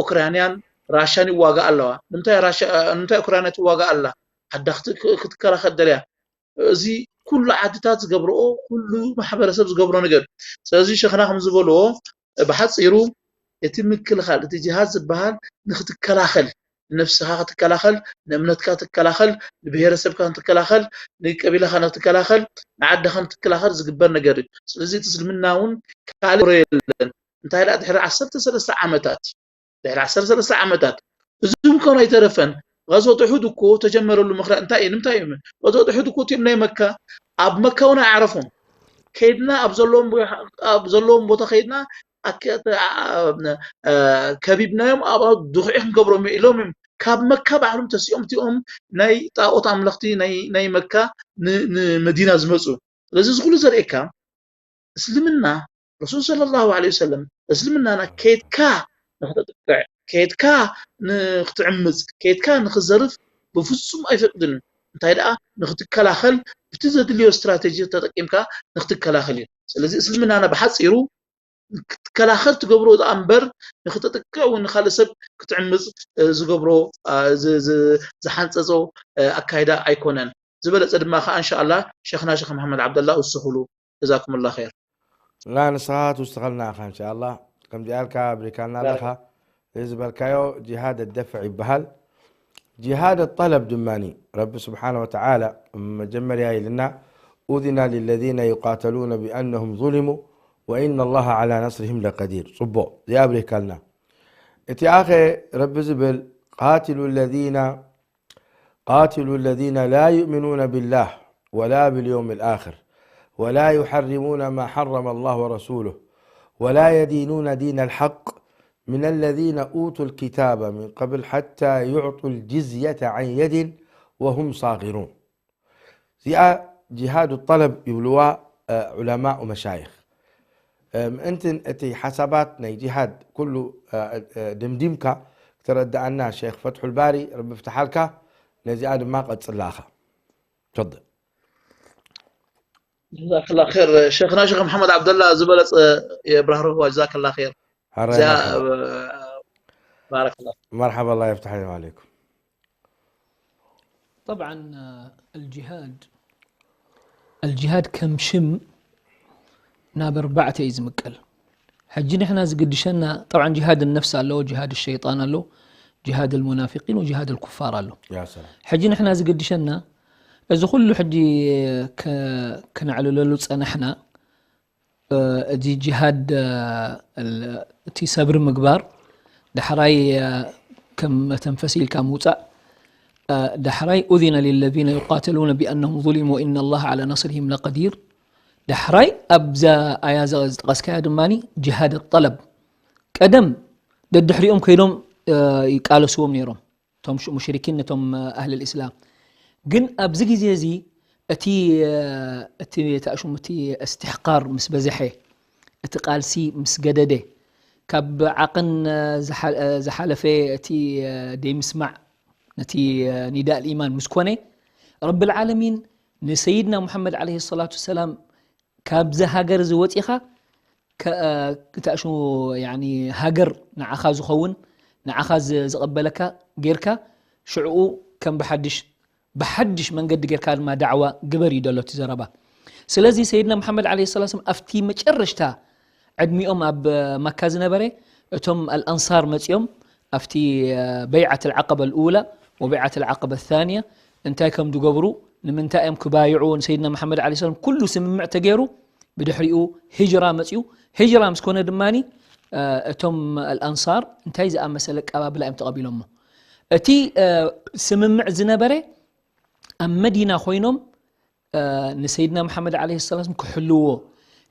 ኦክራንያን ራሻን ይዋጋእ ኣለዋ። ንምንታይ ራሻ ንምንታይ ኦክራንያ ትዋጋእ ኣላ? ዓዳ ክትከራኸር ደልያ። እዚ ኩሉ ዓድታት ዝገብርኦ ኩሉ ማሕበረሰብ ዝገብሮ ነገር። ስለዚ ሸኽና ከም ዝበልዎ ብሓፂሩ እቲ ምክልኻል እቲ ጅሃድ ዝበሃል ንክትከላኸል ንነብስኻ ክትከላኸል ንእምነትካ ክትከላኸል ንብሄረሰብካ ክትከላኸል ንቀቢላኻ ንክትከላኸል ንዓድኻ ንክትከላኸል ዝግበር ነገር እዩ። ስለዚ እቲ እስልምና እውን ካልእ የለን። እንታይ ደኣ ድሕሪ ዓሰርተ ሰለስተ ዓመታት ድሕሪ ዓሰርተ ሰለስተ ዓመታት እዚም ከን ኣይተረፈን غزوة أحد እኮ ተጀመረሉ ምኽንያት እንታይ እዩ? ንምንታይ እዩ? غزوة أحد እኮ እቲኦም ናይ መካ ኣብ መካ እውን ኣይዓረፉን። ከይድና ኣብ ዘለዎም ቦ- ኣብ ዘለዎም ቦታ ከይድና ኣከ- ኣ- ኣ- ከቢብናዮም ኣብ ድኹዒ ክንገብሮም እዩ ኢሎም እዮም ካብ መካ ባዕሎም ተሲኦም እቲኦም ናይ ጣኦት ኣምለኽቲ ናይ ናይ መካ ን- ንመዲና ዝመፁ። ስለዚ እዚ ኩሉ ዘርእየካ እስልምና ረሱል ሰለላሁ ዐለይሂ ወሰለም እስልምናና ከይድካ ንክተጥቅዕ ከይድካ ንክትዕምፅ ከይድካ ንክዘርፍ ብፍፁም ኣይፈቅድን እዩ። እንታይ ደኣ ንክትከላኸል ብቲ ዘድልዮ ስትራቴጂ ተጠቂምካ ንክትከላኸል እዩ። ስለዚ እስልምናና ብሓፂሩ ክትከላኸል ትገብሮ ደኣ እምበር ንክተጥቅዕ እውን ንካልእ ሰብ ክትዕምፅ ዝገብሮ ዝሓንፀፆ ኣካይዳ ኣይኮነን። ዝበለፀ ድማ ከዓ እንሻላ ሸክና ሸክ መሓመድ ዓብደላ ውስኹሉ። ጀዛኩምላ ኸይር። ላ ንስኻ ትውስኸልና ኢኻ እንሻላ። ከምዚኣ ኢልካ ኣብሪካልና ኣለኻ። እዚ ዝበልካዮ ጂሃድ ደፍዕ ይበሃል። ጂሃድ ጠለብ ድማኒ ረቢ ስብሓነ ወተዓላ መጀመርያ ኢልና أذن للذين يقاتلون بأنهم ظلموا وإن الله على نصرهم لقدير። ፅቡቕ እዚኣ ኣብሪካልና። እቲ ኣኸ ረቢ ዝብል قاتلوا الذين قاتلوا الذين لا يؤمنون بالله ولا باليوم الآخر ولا يحرمون ما حرم الله ورسوله ولا يدينون دين الحق من الذين أوتوا الكتاب من قبل حتى يعطوا الجزية عن يد وهم صاغرون. እዚኣ ጂሃዱ ጠለብ ይብልዋ ዑለማኡ መሻይኽ። ምእንትን እቲ ሓሳባት ናይ ጂሃድ ኩሉ ድምዲምካ ክተረድኣና ሼክ ፈትሑል ባሪ ረቢ ፍትሓልካ። ነዚኣ ድማ ቀጽላ ኢኻ። ተፈደል። ጀዛከላ ኸይር ሸይኽና ሸይኽ መሐመድ ዓብደላ ዝበለጸ የብራህርህዋ። ጀዛከላ ኸይር። ሐራይ እዚኣ መርሐባ። ባረከላ መርሐባ الله يفتح عليكم وعليكم. طبعا الجهاد الجهاد ከም ሽም ናብ ኣርባዕተ እዩ ዝምቀል። ሕጂ ንሕና ዝግድሸና طبعا ጅሃድ ነፍስ ኣለዎ፣ ጅሃድ ሸይጣን ኣሎ፣ ጅሃድ المنافقين وجهاد الكفار ኣሎ። يا سلام. ሕጂ ንሕና ዝግድሸና እዚ ኩሉ ሕጂ ከ- ክነዕልለሉ ጸናሕና እ፣ እዚ ጅሃድ እ፣ እል- እቲ ሰብሪ ምግባር ዳሕራይ እ፣ ከም መተንፈሲ ኢልካ ምውፃእ እ፣ ዳሕራይ أذن للذين يقاتلون بأنهم ظلموا وإن الله على نصرهم لقدير ዳሕራይ ኣብዛ ኣያ ዘ- ዝጠቐስካያ ድማ ጅሃድ ጠለብ ቀደም ደድሕሪኦም ከይዶም እ፣ ይቃለስዎም ነይሮም እቶም ሽ- ሙሽሪኪን ነቶም ኣህል ልእስላም ግን ኣብዚ ግዜ እዚ እቲ እቲ ተእሹም እቲ እስትሕቃር ምስ በዝሐ እቲ ቃልሲ ምስ ገደደ ካብ ዓቕን ዝሓ- ዝሓለፈ እቲ ደይምስማዕ ነቲ ኒዳእ ልኢማን ምስ ኮነ ረቢ ልዓለሚን ንሰይድና ሙሐመድ ዓለይሂ ሰላቱ ወሰላም ካብዚ ሃገር እዚ ወፂኻ ከ- ክተእሹ ያኒ ሃገር ንዓኻ ዝኸውን ንዓኻ ዝ- ዝቐበለካ ጌርካ ሽዕኡ ከም ብሓድሽ ብሓድሽ መንገዲ ጌርካ ድማ ዳዕዋ ግበር እዩ ደሎ እቲ ዘረባ ስለዚ ሰይድና መሓመድ ዓለ ሰላ ስለም ኣብቲ መጨረሽታ ዕድሚኦም ኣብ መካ ዝነበረ እቶም ኣልኣንሳር መፂኦም ኣብቲ በይዓት ልዓቀበ ልኡላ ወበይዓት ልዓቀበ ታንያ እንታይ ከም ዝገብሩ ንምንታይ እዮም ክባይዑ ንሰይድና መሓመድ ዓለ ሰላም ኩሉ ስምምዕ ተገይሩ ብድሕሪኡ ሂጅራ መፅኡ ሂጅራ ምስ ኮነ ድማ እቶም ኣልኣንሳር እንታይ ዝኣመሰለ ኣቀባብላ እዮም ተቐቢሎሞ እቲ ስምምዕ ዝነበረ ኣብ መዲና ኮይኖም ንሰይድና መሓመድ ዓለይሂ ሰላም ክሕልዎ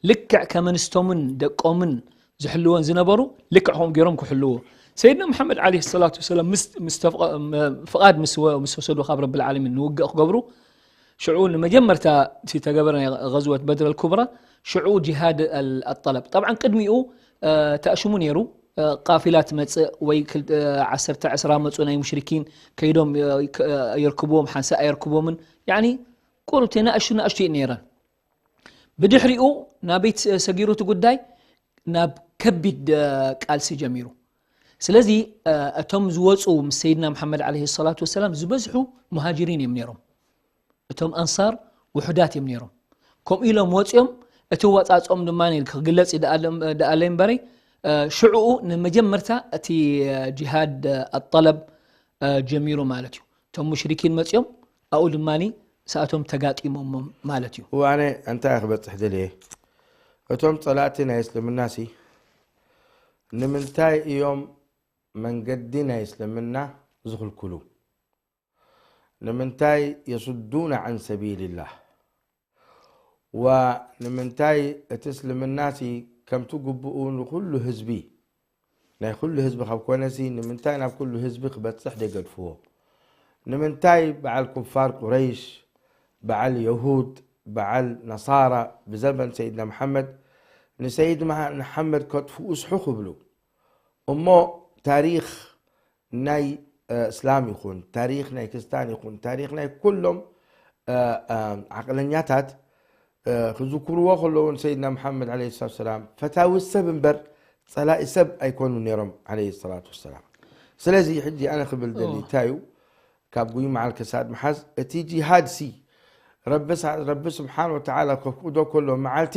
ልክዕ ከመ ንስቶምን ደቆምን ዝሕልወን ዝነበሩ ልክዕ ከምኡ ገይሮም ክሕልዎ ሰይድና መሓመድ ዓለይሂ ሰላቱ ወሰላም ምስ ምስ ተፍቐ- ም- ፍቓድ ምስ ወ- ምስ ወሰዱ ካብ ረብል ዓለሚን ንውግእ ክገብሩ ሽዑ ንመጀመርታ እቲ ተገበረ ናይ غزوة بدر الكبرى ሽዑ ጅሃድ ኣል- ኣጠለብ ጠብዓን ቅድሚኡ ተእሽሙ ነይሩ ቃፊላ ትመፅእ ወይ ክል- ዓሰርተ ዕስራ መፁ ናይ ሙሽሪኪን ከይዶም የርክብዎም ሓንሳእ ኣየርክቦምን ያኒ ቁሩብ ናእሽቱ ናእሽቱ እዩ ነይረን ብድሕሪኡ ናበይ ሰጊሩ እቲ ጉዳይ? ናብ ከቢድ ቃልሲ ጀሚሩ። ስለዚ እቶም ዝወፁ ምስ ሰይድና መሓመድ ዓለይሂ ሰላቱ ወሰላም ዝበዝሑ ሙሃጅሪን እዮም ነይሮም። እቶም ኣንሳር ውሑዳት እዮም ነይሮም። ከምኡ ኢሎም ወፂኦም፣ እቲ ወፃፅኦም ድማ ክግለፅ ደኣለ እምበረይ፣ ሽዕኡ ንመጀመርታ እቲ ጅሃድ ኣጠለብ ጀሚሩ ማለት እዩ። እቶም ሙሽሪኪን መፂኦም ኣብኡ ድማ ሰኣቶም ተጋጢሞም ማለት እዩ። ዋነ እንታይ ክበፅሕ ደልየ? እቶም ፀላእቲ ናይ እስልምና ሲ ንምንታይ እዮም መንገዲ ናይ እስልምና ዝኽልክሉ? ንምንታይ የስዱና ዓን ሰቢልላህ? ዋ ንምንታይ እቲ እስልምና ሲ ከምቲ ግቡኡ ንኩሉ ህዝቢ፣ ናይ ኩሉ ህዝቢ ካብ ኮነሲ ንምንታይ ናብ ኩሉ ህዝቢ ክበፅሕ ደገድፍዎ? ንምንታይ በዓል ኩፋር ቁረይሽ፣ በዓል የሁድ፣ በዓል ነሳራ ብዘበን ሰይድና መሓመድ ንሰይድ መሓመድ ከጥፍኡ ስሑ ክብሉ? እሞ ታሪኽ ናይ እስላም ይኹን ታሪኽ ናይ ክርስታን ይኹን ታሪኽ ናይ ኩሎም ዓቅለኛታት ክዝክርዎ ከለዉ ንሰይድና መሓመድ ዓለይሂ ሰላቱ ወሰላም ፈታዊ ሰብ እምበር ጸላኢ ሰብ ኣይኮኑን ነይሮም ዓለይሂ ሰላቱ ወሰላም። ስለዚ ሕጂ ኣነ ክብል ደሊ እንታይ እዩ፣ ካብ ጉይ መዓል ክሳድ ምሓዝ እቲ ጂሃድ ሲ ረቢ ሳ- ረቢ ስብሓን ወተዓላ ከፍቅዶ ከሎ መዓልቲ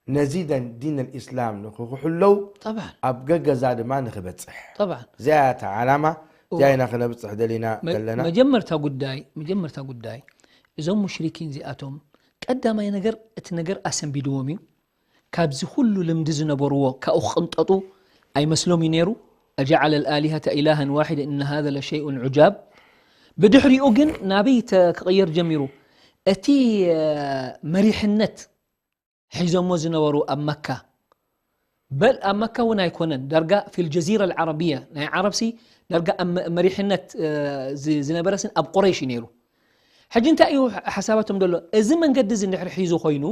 ነዚ ደን ዲን ልእስላም ንክክሕለው طبعا ኣብ ገገዛ ድማ ንክበፅሕ طبعا እዚኣ እታ ዓላማ እዚኣ ኢና ክነብፅሕ ደሊና መ- ዘለና። መጀመርታ ጉዳይ መጀመርታ ጉዳይ እዞም ሙሽሪኪን እዚኣቶም ቀዳማይ ነገር እቲ ነገር ኣሰንቢድዎም እዩ። ካብዚ ኩሉ ልምዲ ዝነበርዎ ካብኡ ክቕንጠጡ ኣይመስሎም እዩ ነይሩ። أجعل الآلهة إلها واحدا إن هذا لشيء عجاب። ብድሕሪኡ ግን ናበይ ተ- ክቕየር ጀሚሩ? እቲ እ፣ መሪሕነት ሒዞሞ ዝነበሩ ኣብ መካ በል ኣብ መካ እውን ኣይኮነን ዳርጋ ፊል ጀዚራ ኣልዓረብያ ናይ ዓረብሲ ዳርጋ ኣብ መ- መሪሕነት እ፣ ዝ- ዝነበረስን ኣብ ቁረይሽ እዩ ነይሩ። ሕጂ እንታይ እዩ ሓሳባቶም ዘሎ? እዚ መንገዲ እዚ እንድሕር ሒዙ ኮይኑ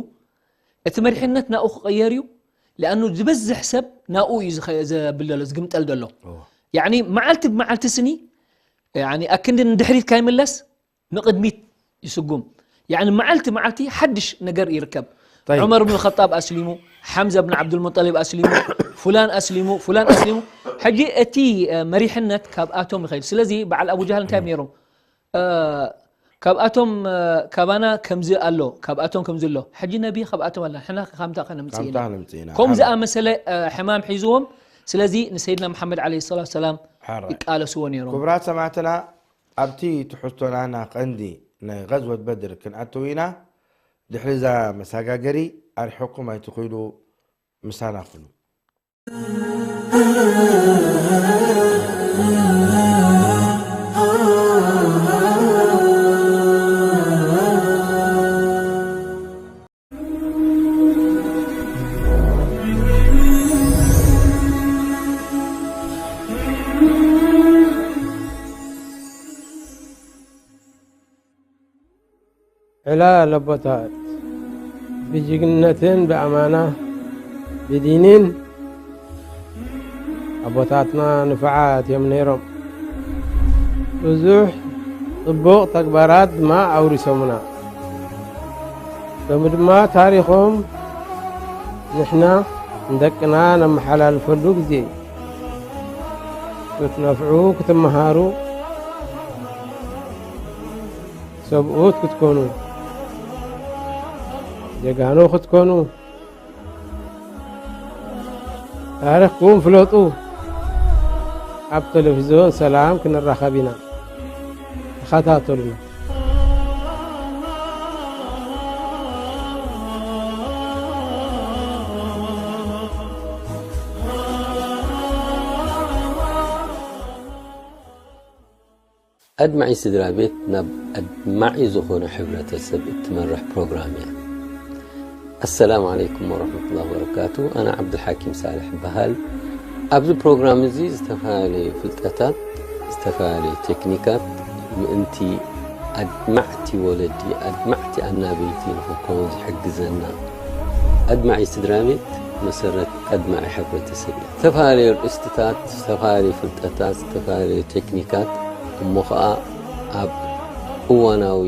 እቲ መሪሕነት ናብኡ ክቐየር እዩ። ለኣኑ ዝበዝሕ ሰብ ናብኡ እዩ ዝኸ- ዘብል ዘሎ ዝግምጠል ዘሎ። ያዕኒ መዓልቲ ብመዓልቲ ስኒ ያዕኒ ኣክንዲ ንድሕሪት ካይምለስ ንቕድሚት ይስጉም። ያዕኒ መዓልቲ መዓልቲ ሓድሽ ነገር ይርከብ። طيب. ዑመር ብን ኸጣብ ኣስሊሙ፣ ሓምዘ ብን ዓብዱልሙጠሊብ ኣስሊሙ፣ ፉላን ኣስሊሙ፣ ፉላን ኣስሊሙ። ሕጂ እቲ እ፣ መሪሕነት ካብኣቶም ይኸይድ። ስለዚ በዓል ኣቡ ጃህል እንታይ ነይሮም? እ፣ ካብኣቶም እ፣ ካባና ከምዚ ኣሎ፣ ካብኣቶም ከምዚ ኣሎ። ሕጂ ነቢ ካብኣቶም ኣለ፣ ሕና ከምታ ከነምፅእ ከምታ ኢና። ነምፅእ ኢና። ከምኡ ሓራ። ዝኣመሰለ እ፣ ሕማም ሒዝዎም። ስለዚ ንሰይድና መሓመድ ዓለይሂ ሰላቱ ሰላም ሓራ። ይቃለስዎ ነይሮም። ክቡራት ሰማዕትና ኣብቲ ትሕዝቶና ና ቀንዲ ናይ غزوة بدر ክንኣትው ኢና። ድሕሪ እዛ መሳጋገሪ ኣርሒቕኩም ኣይትኺዱ፣ ምሳና ኩኑ። ዕላል ኣቦታት ብጅግንነትን ብኣማና ብዲንን ኣቦታትና ንፉዓት እዮም ነይሮም። ብዙሕ ጽቡቕ ተግባራት ድማ ኣውሪሶምና። ሎሚ ድማ ታሪኾም ንሕና ንደቅና ነመሓላልፈሉ ግዜ እዩ። ክትነፍዑ፣ ክትመሃሩ፣ ሰብኡት ክትኮኑ፣ ጀጋኑ ክትኮኑ፣ ታሪኽኩም ፍለጡ። ኣብ ቴሌቪዝዮን ሰላም ክንራኸብ ኢና። ተኸታተሉና። ኣድማዒ ስድራ ቤት ናብ ኣድማዒ ዝኾነ ሕብረተሰብ እትመርሕ ፕሮግራም እያ። ኣሰላሙ ዓለይኩም ወረሕመቱላሂ ወበረካቱ። ኣነ ዓብዱልሓኪም ሳልሕ እበሃል። ኣብዚ ፕሮግራም እዚ ዝተፈላለዩ ፍልጠታት፣ ዝተፈላለዩ ቴክኒካት ምእንቲ ኣድማዕቲ ወለዲ፣ ኣድማዕቲ ኣናበይቲ ንኽንከውን ዝሕግዘና። ኣድማዒ ስድራ ቤት መሰረት ኣድማዒ ሕብረተሰብ እያ። ዝተፈላለዩ ኣርእስትታት፣ ዝተፈላለዩ ፍልጠታት፣ ዝተፈላለዩ ቴክኒካት እሞ ኸኣ ኣብ እዋናዊ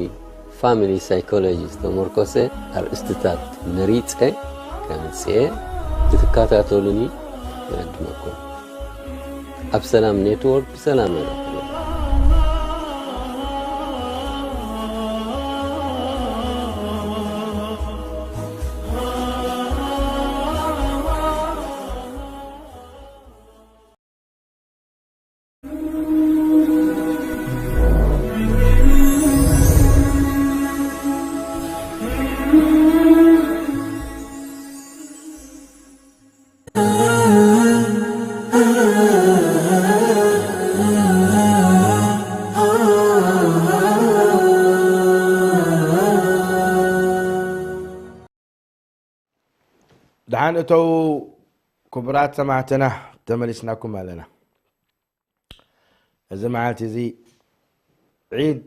ፋሚሊ ሳይኮሎጂ ዝተመርኮሰ ኣርእስትታት መሪጸ ከምጽኤ ክትከታተሉኒ ይዕድመኩም። ኣብ ሰላም ኔትወርክ ብሰላም ይረኽቡ። ደሓን እተው ክቡራት ሰማዕትና፣ ተመሊስናኩም ኣለና። እዚ መዓልቲ እዚ ዒድ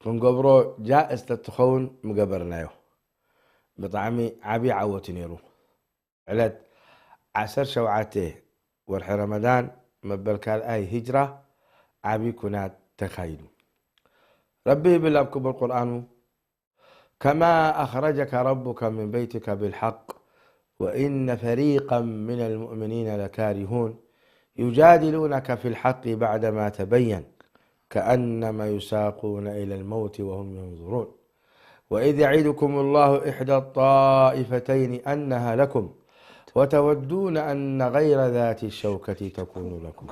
ክንገብሮ ጃእዝ ተትኸውን ምገበርናዮ። ብጣዕሚ ዓብዪ ዓወት እዩ ነይሩ። ዕለት ዓሰርተ ሸውዓተ ወርሒ ረመዳን መበል ካልኣይ ሂጅራ ዓብዪ ኩናት ተኻይዱ። ረቢ ይብል ኣብ ክቡር ቁርኣኑ፣ كما أخرجك ربك من بيتك بالحق وإن فريقا من المؤمنين لكارهون يجادلونك في الحق بعدما تبين كأنما يساقون إلى الموت وهم ينظرون. وإذ يعدكم الله إحدى الطائفتين أنها لكم وتودون أن غير ذات الشوكة تكون لكم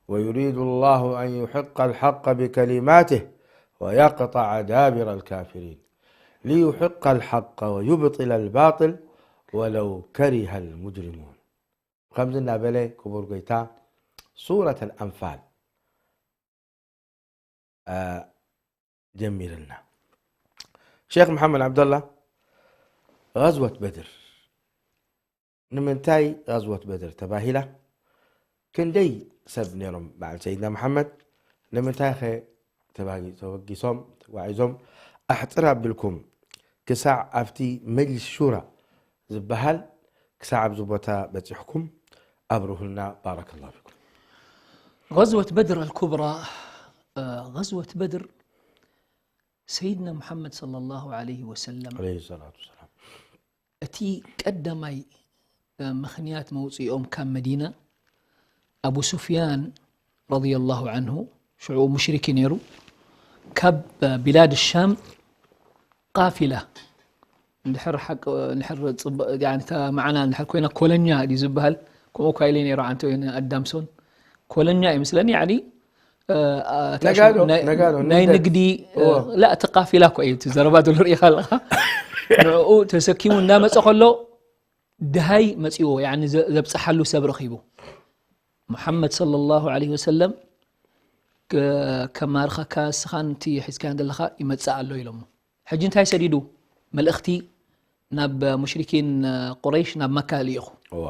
ويريد الله أن يحق الحق بكلماته ويقطع دابر الكافرين ليحق الحق ويبطل الباطل ولو كره المجرمون. ከምዚ እናበለ ክቡር ጎይታ ሱረት ኣልኣንፋል ጀሚርልና። ሼክ መሓመድ ዓብደላ፣ غزوة بدر ንምንታይ غزوة بدر ተባሂላ? ክንደይ ሰብ ነይሮም በዓል ሰይድና መሓመድ? ንምንታይ ኸ ተባጊ-፣ ተበጊሶም፣ ተጓዒዞም? ኣሕፅር ኣቢልኩም ክሳዕ ኣብቲ መጅልስ ሹራ ዝበሃል ክሳዕ ኣብዚ ቦታ በፂሕኩም ኣብርሁልና። ባረከላሁ ፊኩም። غزوة بدر الكبرى، غزوة بدر سيدنا محمد صلى الله عليه وسلم عليه الصلاة والسلام. እቲ ቀዳማይ ምኽንያት መውፅኦም ካብ መዲና ኣቡ ሱፍያን ረዲየላሁ ዓንሁ ሽዑ ሙሽሪክ ነይሩ። ካብ ቢላድ ሻም ቃፊላ እንድሕር ሓቂ እንድሕር ፅብ-፣ ያኒ እታ መዓና እንድሕር ኮይና ኮለኛ ድዩ ዝበሃል? ከምኡ እኳ ኢለ ነይሩ ዓንተ ወይነ ኣዳምሶን ኮለኛ እዩ ምስለኒ። ያኒ፣ እ፣ እ፣ ነጋዶ፣ ናይ፣ ነጋዶ፣ ናይ ንግደት። ንግዲ፣ እ፣ እዎ። ላ፣ እቲ ቃፊላ እኮ እዩ እቲ ዘረባ ዘሎ ርኢኻ ኣለኻ። ንዕኡ ተሰኪሙ እናመፀ ከሎ ድሃይ መፂዎ፣ ያኒ ዘ-፣ ዘብፅሓሉ ሰብ ረኺቡ። ሙሓመድ ሰለላሁ ዐለይሂ ወሰለም ከ-፣ ከማርኸካ እስኻን እቲ ሒዝካዮ ዘለኻ ይመፅእ ኣሎ ኢሎሞ። ሕጂ እንታይ ሰዲዱ? መልእኽቲ ናብ ሙሽሪኪን ቁረይሽ ናብ መካ ልኢኹ። እዋ።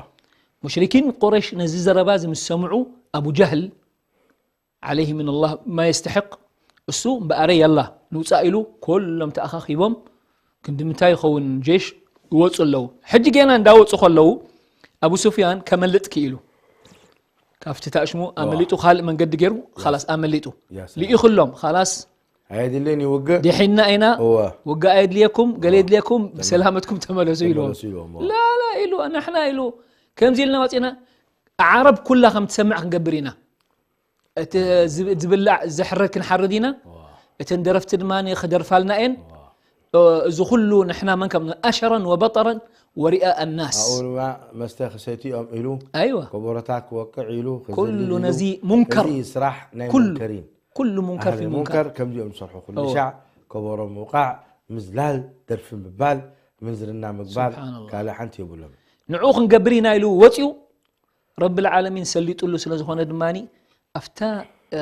ሙሽሪኪን ቁረይሽ ነዚ ዘረባ እዚ ምስ ሰምዑ ኣቡ ጀህል ዓለይሂ ሚነላህ ማ የስተሕቅ፣ እሱ እምበኣረ የላ ንውፃእ ኢሉ ኩሎም ተኣኻኺቦም ክንዲ ምንታይ ይኸውን ጄሽ ይወፁ ኣለዉ። ሕጂ ጌና እንዳወፁ ከለዉ ኣቡ ሱፍያን ከመልጥ ክኢሉ። ካብቲ ታእሽሙ ኣዋ። ኣመሊጡ ካልእ መንገዲ ገይሩ፣ ያ። ኻላስ ኣመሊጡ። ያ ሰላም። ልኢኹሎም፣ ኻላስ ኣየድልን ይውግእ። ድሒና ኢና፣ እዋ። ውግእ ኣየድልየኩም፣ ገለ እዋ። የድልየኩም፣ ተመ-፣ ብሰላመትኩም ተመለሱ ኢልዎም። ተመለሱ ኢልዎም፣ እዋ። ላ፣ ላ ኢሉ፣ ንሕና ኢሉ፣ ከምዚ ኢልና ወፂና፣ ዓረብ ኩላ ከም ትሰምዕ ክንገብር ኢና። እቲ ዝብ-፣ ዝብላዕ ዘሕረድ ክንሓርድ ኢና። እዋ። እተን ደረፍቲ ድማ ክደርፋልና እየን። እዋ። እ፣ እዚ ኩሉ ንሕና መን ከም ኣሸረን ወበጠረን ወሪኣ ኣናስ። ኣብኡ ድማ መስተ ክሰትዮም ኢሉ፣ ኣይዋ። ከበሮታት ክወቅዕ ኢሉ፣ ክዝልል ኩሉ ኢሉ፣ ነዚ ሙንከር። እዚ ስራሕ ናይ ኩሉ፣ ሙንከሪን። ኩሉ ሙንከር ኣህሊ ፊ ሙንከር። ሙንከር ከምዚኦም ዝሰርሑ ኩሉ እዋ። ሻዕ ከበሮ ምውቃዕ፣ ምዝላል፣ ደርፊ ምባል፣ ምንዝርና ምግባር፣ ስብሓንላህ። ካልእ ሓንቲ የብሎም። ንዕኡ ክንገብር ኢና ኢሉ ወፂኡ። ረብል ዓለሚን ሰሊጡሉ ስለ ዝኾነ ድማኒ፣ ኣብታ፣ እ፣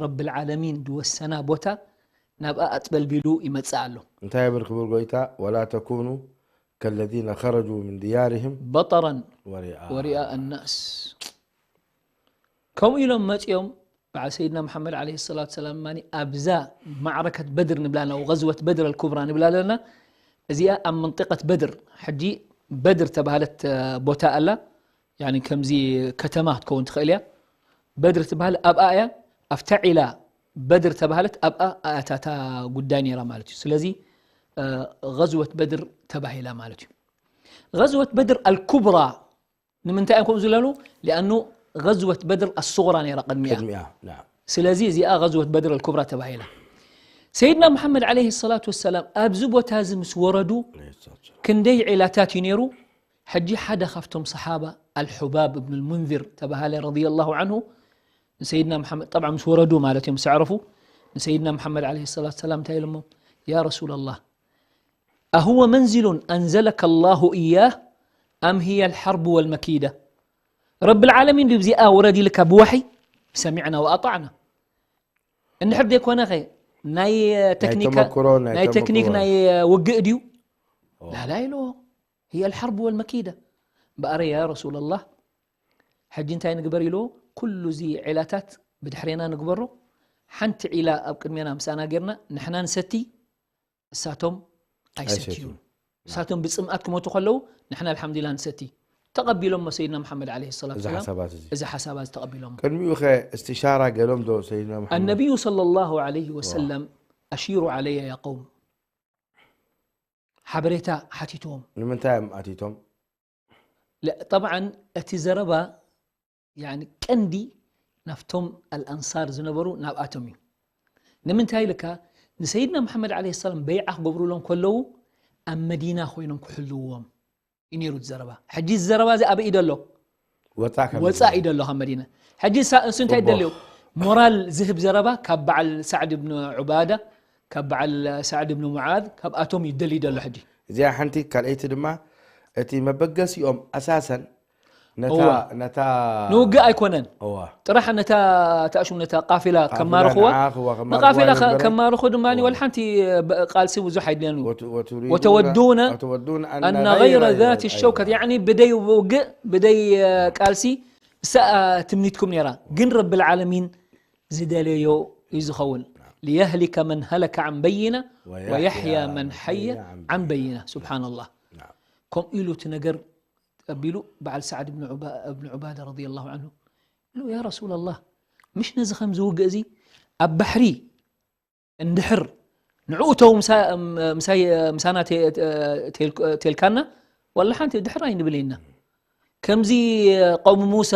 ረብል ዓለሚን ዝወሰና ቦታ ናብኣ ኣጥበልቢሉ ይመጽእ ኣሎ። እንታይ ይብል ክቡር ጎይታ? "ወላ ተኩኑ ከለዚነ ኸረጁ ምን ድያርህም በጠረን ወሪኣ ወሪኣ ኣናስ." ከምኡ ኢሎም መጺኦም በዓል ሰይድና መሓመድ ዓለይሂ ሰላቱ ሰላም ማኒ ኣብዛ ማዕረከት በድር ንብላ ኣለና፣ ወገዝወት በድር ኣልኩብራ ንብላ ኣለና። እዚኣ ኣብ መንጢቀት በድር፣ ሕጂ በድር ተባህለት፣ እ፣ ቦታ ኣላ። ያኒ ከምዚ ከተማ ክትከውን ትኽእል እያ። በድር ትበሃል ኣብኣ እያ። ኣብታ ዒላ በድር ተባህለት ኣብኣ ኣያታታ ጉዳይ ነይራ ማለት እዩ። ስለዚ፣ እ፣ غزوة بدر ተባሂላ ማለት እዩ። غزوة بدر الكبرى ንምንታይ እዮም ከምኡ ዝለሉ? لأنه غزوة بدر الصغرى ነይራ ቅድሚያ። ቅድሚያ፣ ናም። ስለዚ እዚኣ غزوة بدر الكبرى ተባሂላ። ሰይድና መሓመድ عليه الصلاة والسلام ኣብዚ ቦታ እዚ ምስ ወረዱ عليه الصلاة والسلام። ክንደይ ዒላታት እዩ ነይሩ? ሕጂ ሓደ ካብቶም ሰሓባ الحباب بن المنذر ተባሃለ رضي الله عنه ንሰይድና መሓመድ፣ ጠብዓ ምስ ወረዱ ማለት እዮም፣ ምስ ኣዕረፉ ንሰይድና መሓመድ عليه الصلاة والسلام እንታይ ኢሎሞ? يا رسول الله، أهو منزل أنزلك الله إياه أم هي الحرب والمكيدة؟ ረብል ዓለሚን ድዩ ብዚኣ ውረድ ኢልካ ብወሕይ? سمعنا وأطعنا። እንድሕር ዘይኮነ ኸ ናይ ናይ ቴክኒካ-፣ ተመክሮ፣ ናይ ናይ ቴክኒክ ተመክሮ። ናይ ውግእ ድዩ? ኦ። لا، لا ኢልዎ። هي الحرب والمكيدة። እምበኣረ يا رسول الله، ሕጂ እንታይ ንግበር ኢልዎ? ኩሉ እዚ ዒላታት ብድሕሬና ንግበሮ። ሓንቲ ዒላ ኣብ ቅድሜና ምሳና ጌርና ንሕና ንሰቲ፣ እሳቶም ኣይሰትዩን። ኣይሰትዩን። እሳቶም ብጽምኣት ክሞቱ ከለዉ ንሕና الحمد لله ንሰቲ። ተቐቢሎሞ ሰይድና መሓመድ عليه الصلاة እዚ والسلام ሓሳባት እዚ። እዚ ሓሳባት ተቐቢሎሞ። ቅድሚኡ ኸ እስትሻራ ገይሮም ዶ ሰይድና መሓመድ? النبي صلى الله عليه وسلم أشيروا علي يا قوم። ሓበሬታ ሓቲትዎም። ንምንታይ እዮም ኣቲቶም? ለ-፣ ጠብዓን እቲ ዘረባ፣ ያኒ፣ ቀንዲ ናብቶም ኣልኣንሳር ዝነበሩ ናብኣቶም እዩ። ንምንታይ ኢልካ፣ ንሰይድና መሓመድ عليه السلام በይዓ ክገብሩሎም ከለዉ ኣብ መዲና ኮይኖም ክሕልውዎም እዩ ነይሩ እቲ ዘረባ። ሕጂ እዚ ዘረባ እዚ ኣበይ እዩ ዘሎ? ወጻእ ካብ ወጻእ መዲና። እዩ ዘሎ ካብ መዲና። ሕጂ ሳ-፣ እሱ እንታይ ጽቡቕ። ደልዩ? ሞራል ዝህብ ዘረባ ካብ በዓል ሳዕድ ብን ዑባዳ፣ ካብ በዓል ሳዕድ ብን ሙዓዝ፣ ካብኣቶም እዩ ደልዩ ዘሎ ሕጂ። እዚኣ ሓንቲ፣ ካልኣይቲ ድማ እቲ መበገሲኦም ኣሳሰን ነታ፣ እዋ። ነታ ንውግእ ኣይኮነን። እዋ። ጥራሕ ነታ ተኣሽሙ ነታ ቃፊላ ቃፊላ ከማርኽዋ፣ ንዓኽዋ ከማርኽዋ ንቃፊላ ከ-፣ ዝነበረ። ከማርኹ ድማ እዋ። ወላ ሓንቲ በ-፣ ቃልሲ ብዙሕ ኣይድልየን እዩ። ወት-፣ ወትሪዱና፣ ወተወዱነ ወተወዱነ ኣነ ኣነ ገይረ ገይረ ذات ذات الشوكة፣ ኣይዋ። ያኒ ብደይ ውግእ፣ ብደይ፣ እ፣ ቃልሲ፣ እሳ፣ እ፣ ትምኒትኩም ነይራ። ግን ረብል ዓለሚን ዝደለዮ እዩ ዝኸውን። نعم. ليهلك من هلك عن بينة ويحيى ويحيى من من حي حي عن عن بينة. بينة. سبحان الله. نعم. ከምኡ ኢሉ እቲ ነገር ኣቢሉ በዓል ሳዕድ እብን ዑባ-፣ እብን ዑባዳ رضي الله عنه ኢሉ፣ يا رسول الله، ምሽ ነዚ ከምዚ ውግእ እዚ ኣብ ባሕሪ እንድሕር ንዕኡ ተው ምሳ-፣ ምሳይ-፣ ምሳና ተ-፣ ተ-፣ ተልክ-፣ ተልካና፣ ወላ ሓንቲ ድሕር ኣይንብል ኢና። ከምዚ ቀውሚ ሙሳ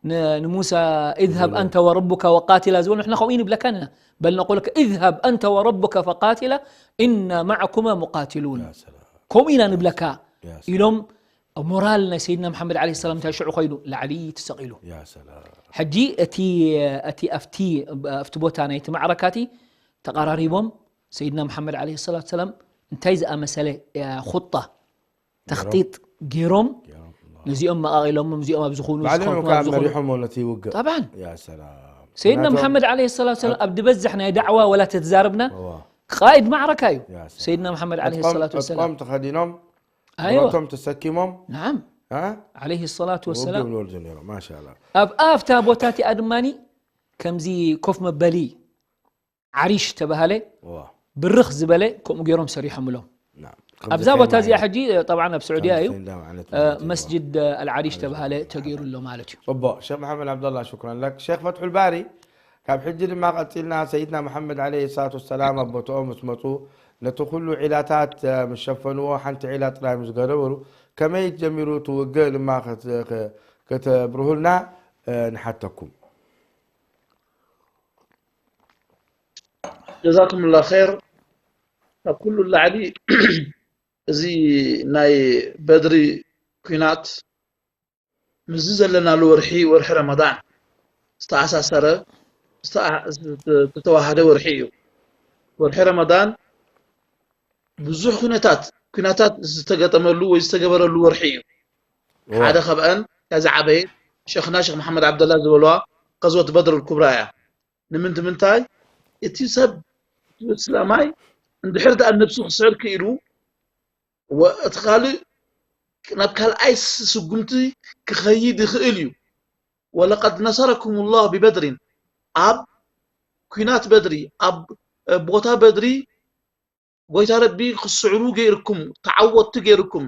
ን-፣ ንሙሳ، "اذهب أنت وربك وقاتلا" ዝበሉ፣ ንሕና ከምኡ ንብለካ ኢና። بل نقول لك: "اذهب أنت وربك فقاتلا إنا معكما مقاتلون." يا سلام. ከምኡ ኢና ንብለካ يا سلام. ኢሎም ሞራል ናይ ሰይድና መሓመድ عليه السلام እንታይ ሽዑ ኸይዱ ላዕሊ ተሰቒሉ። يا سلام. ሕጂ እቲ፣ እቲ ኣብቲ፣ ኣብቲ ቦታ ናይቲ ማዕረካ እቲ ተቐራሪቦም ሰይድና መሓመድ عليه الصلاة والسلام እንታይ ዝኣመሰለ፣ እ፣ ኹጣ ተኽጢጥ ገይሮም ገይሮም፣ ኣላህ። ነዚኦም መቓቒሎሞም፣ እዚኦም ኣብ ዝኾኑ፣ ባዕሎም ዝኸኑ፣ እዮም ኣብ ከዓ ዝኾኑ። መሪሖሞ ነቲ ውግእ። ጠብዓን። ያ ሰላም። ሰይድና ምክንያቱ መሓመድ عليه الصلاة والسلام ኣብ ዝበዝሕ ናይ ዳዕዋ ወላ ተትዛረብና እዋ። ቃኢድ ማዕረካ እዩ። ያ ሰላም። ሰይድና መሓመድ عليه ዕጥቆም፣ الصلاة والسلام ዕጥቆም ተኸዲኖም፣ ኣይዋ። ብረቶም ተሰኪሞም፣ ናዓም። አ? عليه الصلاة ውግእ والسلام። ይብሉ ነይሮም። ማሻኣላህ። ኣብ ኣፍታ ቦታ እቲኣ ድማኒ ከምዚ ኮፍ መበሊ ዓሪሽ ተባሃለ፣ እዋ። ብርኽ ዝበለ ከምኡ ገይሮም ሰሪሖምሎም። ናም። ከምዚ ኣብዛ ቦታ ኸይማ እዚኣ እዩ። ሕጂ፣ ጠብዓን ኣብ ስዑድያ ከምዚ እዩ፣ ኸይማ ማለት እ፣ ማለት እዩ። መስጅድ ኣልዓሪሽ እዋ። ተባሃለ ተገይሩ ኣሎ ማለት እዩ። ጽቡቕ። ሼኽ መሓመድ ዓብደላ፣ ሽክራን ለክ። ሼኽ ፈትሑል ባሪ፣ ካብ ሕጂ ድማ ቀጺልና ሰይድና መሓመድ ዓለይሂ ሰላቱ ወሰላም ኣብ ቦትኦም ምስ መጹ፣ ነቲ ኩሉ ዒላታት፣ እ፣ ምስ ሸፈንዎ፣ ሓንቲ ዒላ ጥራይ ምስ ገደበሩ፣ ከመይ ጀሚሩ እቲ ውግእ ድማ ከት-፣ ከ-፣ ከተብርሁልና፣ እ፣ ንሓተኩም። ጀዛኩሙላህ ኸይር። ካብ ኩሉ ላዕሊ፣ እዚ ናይ በድሪ ኲናት ምስዚ ዘለናሉ ወርሒ፣ ወርሒ ረመዳን ዝተኣሳሰረ፣ ዝተኣ-፣ ዝተተዋሃደ ወርሒ እዩ። ወርሒ ረመዳን ብዙሕ ኩነታት፣ ኲናታት ዝተገጠመሉ ወይ ዝተገበረሉ ወርሒ እዩ። እዋ። ሓደ ካብኣን፣ እታ ዝዓበየት፣ ሸኽና ሸኽ መሓመድ ዓብደላ ዝበልዋ፣ ቐዝወት በድር ኩብራ እያ። ንምንት-፣ ምንታይ? እቲ ሰብ፣ እቲ እስላማይ፣ እንድሕር ደኣ ነብሱ ክስዕር ክኢሉ፣ ወ-፣ እቲ ካልእ ናብ ካልኣይ ስ-፣ ስጉምቲ ክኸይድ ይኽእል እዩ። "ወለቀድ ነሰረኩሙላህ ቢበድሪን"፣ ኣብ ኲናት በድሪ፣ ኣብ፣ እ፣ ቦታ በድሪ፣ ጎይታ ረቢ ክስዕሩ ገይርኩም፣ ተዓወትቲ ገይርኩም።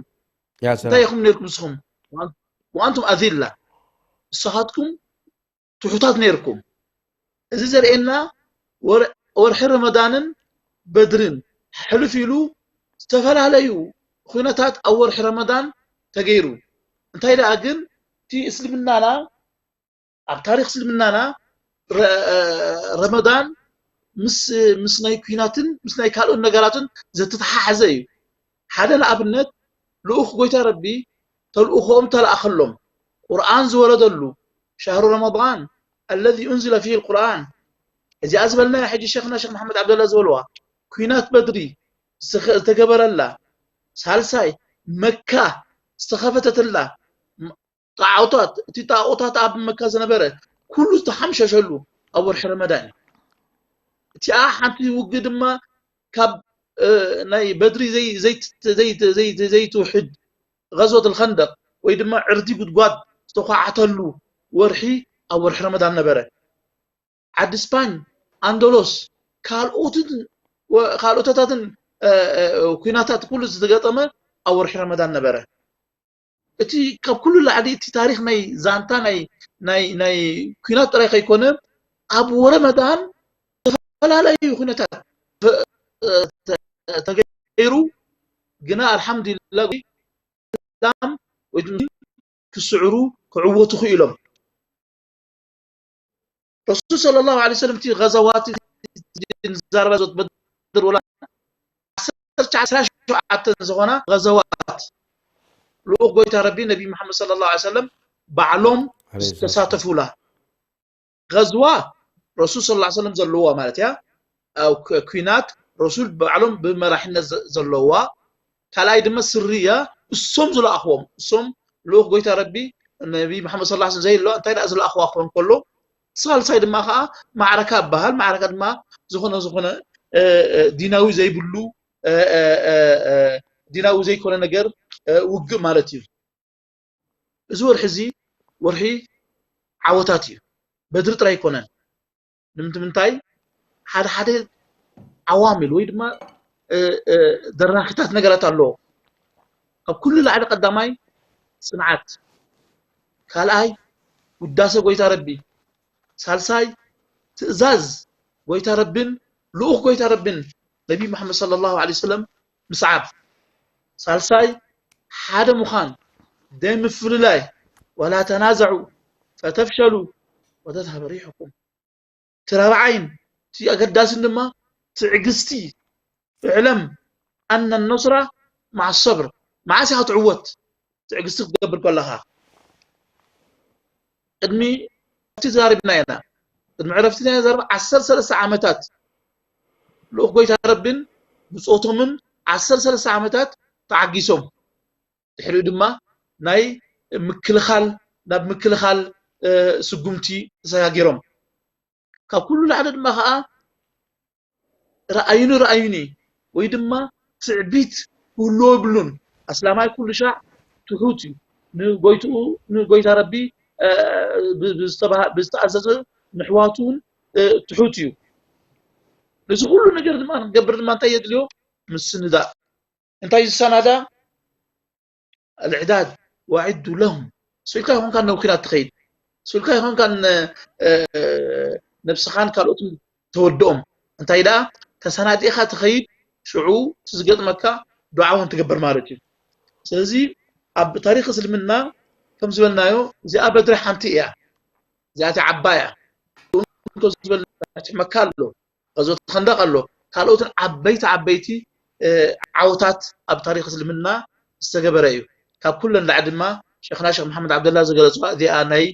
ያ ሰላም። እንታይ ኢኹም ነይርኩም ንስኹም? ወኣን-፣ ወኣንቱም ኣዚላ። ንስኻትኩም ትሑታት ነይርኩም። እዚ ዘርእየና ወርሒ ረመዳንን በድርን ሕልፍ ኢሉ ዝተፈላለዩ ኩነታት ኣብ ወርሒ ረመዳን ተገይሩ። እንታይ ደኣ ግን እቲ እስልምናና ኣብ ታሪክ እስልምናና ረመዳን ምስ ምስ ናይ ኩናትን ምስ ናይ ካልኦት ነገራትን ዘተተሓሓዘ እዩ። ሓደ ንኣብነት ልኡኽ ጎይታ ረቢ ተልእኾኦም ተላእኸሎም፣ ቁርኣን ዝወረደሉ ሻህሩ ረመዳን الذي أنزل فيه القرآن። እዚኣ ዝበልናያ ሕጂ ሸኽና ሸኽ መሓመድ ዓብደላ ዝበልዋ ኩናት በድሪ ዝተገበረላ፣ ሳልሳይ መካ ዝተኸፈተትላ፣ ጣዖታት እቲ ጣዖታት ኣብ መካ ዝነበረ ኩሉ ዝተሓምሸሸሉ ኣብ ወርሒ ረመዳን እዩ። እቲኣ ሓንቲ ውግእ ድማ ካብ ናይ በድሪ ዘይትውሕድ غزوة الخندق ወይ ድማ ዕርዲ ጉድጓድ ዝተኳዓተሉ ወርሒ ኣብ ወርሒ ረመዳን ነበረ። ዓዲ ስፓኝ፣ ኣንዶሎስ፣ ካልኦትን ካልኦታትን ኩናታት ኩሉ ዝተገጠመ ኣብ ወርሒ ረመዳን ነበረ። እቲ ካብ ኩሉ ላዕሊ እቲ ታሪክ ናይ ዛንታ ናይ ናይ ናይ ኩናት ጥራይ ከይኮነ ኣብ ወረመዳን ዝተፈላለዩ ኩነታት ተገይሩ ግና ኣልሓምዱሊላ ስላም ወይ ክስዕሩ ክዕወቱ ክኢሎም። ረሱል ሰለላሁ ዐለይሂ ወሰለም እቲ ገዘዋት ንዛረባ ዞት በድር ወላ ዓሰርተ ሸውዓተ ዝኾና ገዘዋት ልኡኽ ጎይታ ረቢ ነቢ መሓመድ ሰለላሁ ዐለይሂ ወሰለም ባዕሎም ዝተሳተፉላ ገዝዋ ረሱል ሰለላሁ ዐለይሂ ወሰለም ዘለዋ ማለት እያ። ኩናት ረሱል ባዕሎም ብመራሕነት ዘለዋ ካልኣይ ድማ ስርያ እሶም ዝለኣኽዎም እሶም ልኡኽ ጎይታ ረቢ ነቢ መሓመድ ሰለላሁ ዐለይሂ ወሰለም ዘይለዋ እንታይ ደኣ ዝለኣኽዋ ክኾን ከሎ ሳልሳይ ድማ ከዓ ማዕረካ ይበሃል። ማዕረካ ድማ ዝኾነ ዝኾነ ዲናዊ ዘይብሉ ዲናዊ ዘይኮነ ነገር ውግእ ማለት እዩ። እዚ ወርሒ እዚ ወርሒ ዓወታት እዩ። በድሪ ጥራይ ኣይኮነን። ንምንታይ ሓደ ሓደ ዓዋሚል ወይ ድማ ደራኺታት ነገራት ኣለዎ። ካብ ኩሉ ላዕሊ ቀዳማይ ፅንዓት፣ ካልኣይ ውዳሰ ጎይታ ረቢ፣ ሳልሳይ ትእዛዝ ጎይታ ረቢን ልኡኽ ጎይታ ረቢን ነቢ መሓመድ ሰለላሁ ዐለይሂ ወሰለም ምስዓብ፣ ሳልሳይ ሓደ ምዃን ዘይምፍልላይ፣ ወላ ተናዘዑ ፈተፍሸሉ ወተዝሀበ ሪሑኩም። እቲ ራብዓይን እቲ ኣገዳስን ድማ ትዕግስቲ፣ እዕለም ኣነ ነስራ ማዓ ሰብር። መዓስ ኢኻ ትዕወት? ትዕግስቲ ክትገብር ከለኻ። ቅድሚ ዕረፍቲ ተዛሪብና ኢና። ቅድሚ ዕረፍቲ ናይ ዘረባ ዓሰርተ ሰለስተ ዓመታት ልኡኽ ጎይታ ረቢን ብጾቶምን ዓሰርተ ሰለስተ ዓመታት ተዓጊሶም። ድሕሪኡ ድማ ናይ ምክልኻል ናብ ምክልኻል ስጉምቲ ተሰጋጊሮም። ካብ ኩሉ ላዕሊ ድማ ከዓ ረኣዩኒ ረኣዩኒ ወይ ድማ ትዕቢት ክህልዎ የብሉን። ኣስላማይ ኩሉ ሻዕ ትሑት እዩ። ንጎይትኡ ንጎይታ ረቢ ብዝተኣዘዘ ንሕዋቱ እውን ትሑት እዩ። ነዚ ኩሉ ነገር ድማ ንክገብር ድማ እንታይ የድልዮ? ምስንዳእ። እንታይ ዝሰናዳ? ኣልዕዳድ ወኣዕዱ ለሁም። ስኢልካ ይኾንካ ናብ ኩናት ትኸይድ፣ ስኢልካ ይኾንካ ነብስኻን ካልኦትን ተወድኦም። እንታይ ደኣ ተሰናዲእኻ ትኸይድ፣ ሽዑ እቲ ዝገጥመካ ዱዓ እውን ትገብር ማለት እዩ። ስለዚ ኣብ ታሪክ እስልምና ከም ዝበልናዮ እዚኣ በድሪ ሓንቲ እያ፣ እዚኣ እታ ዓባይ እያ። ዝበል መካ ኣሎ፣ غزوة الخندق ኣሎ፣ ካልኦትን ዓበይቲ ዓበይቲ ዓወታት ኣብ ታሪክ እስልምና ዝተገበረ እዩ። ካብ ኩለን ላዕሊ ድማ ሸኽና ሸኽ መሓመድ ዓብደላ ዝገለፅዋ እዚኣ ናይ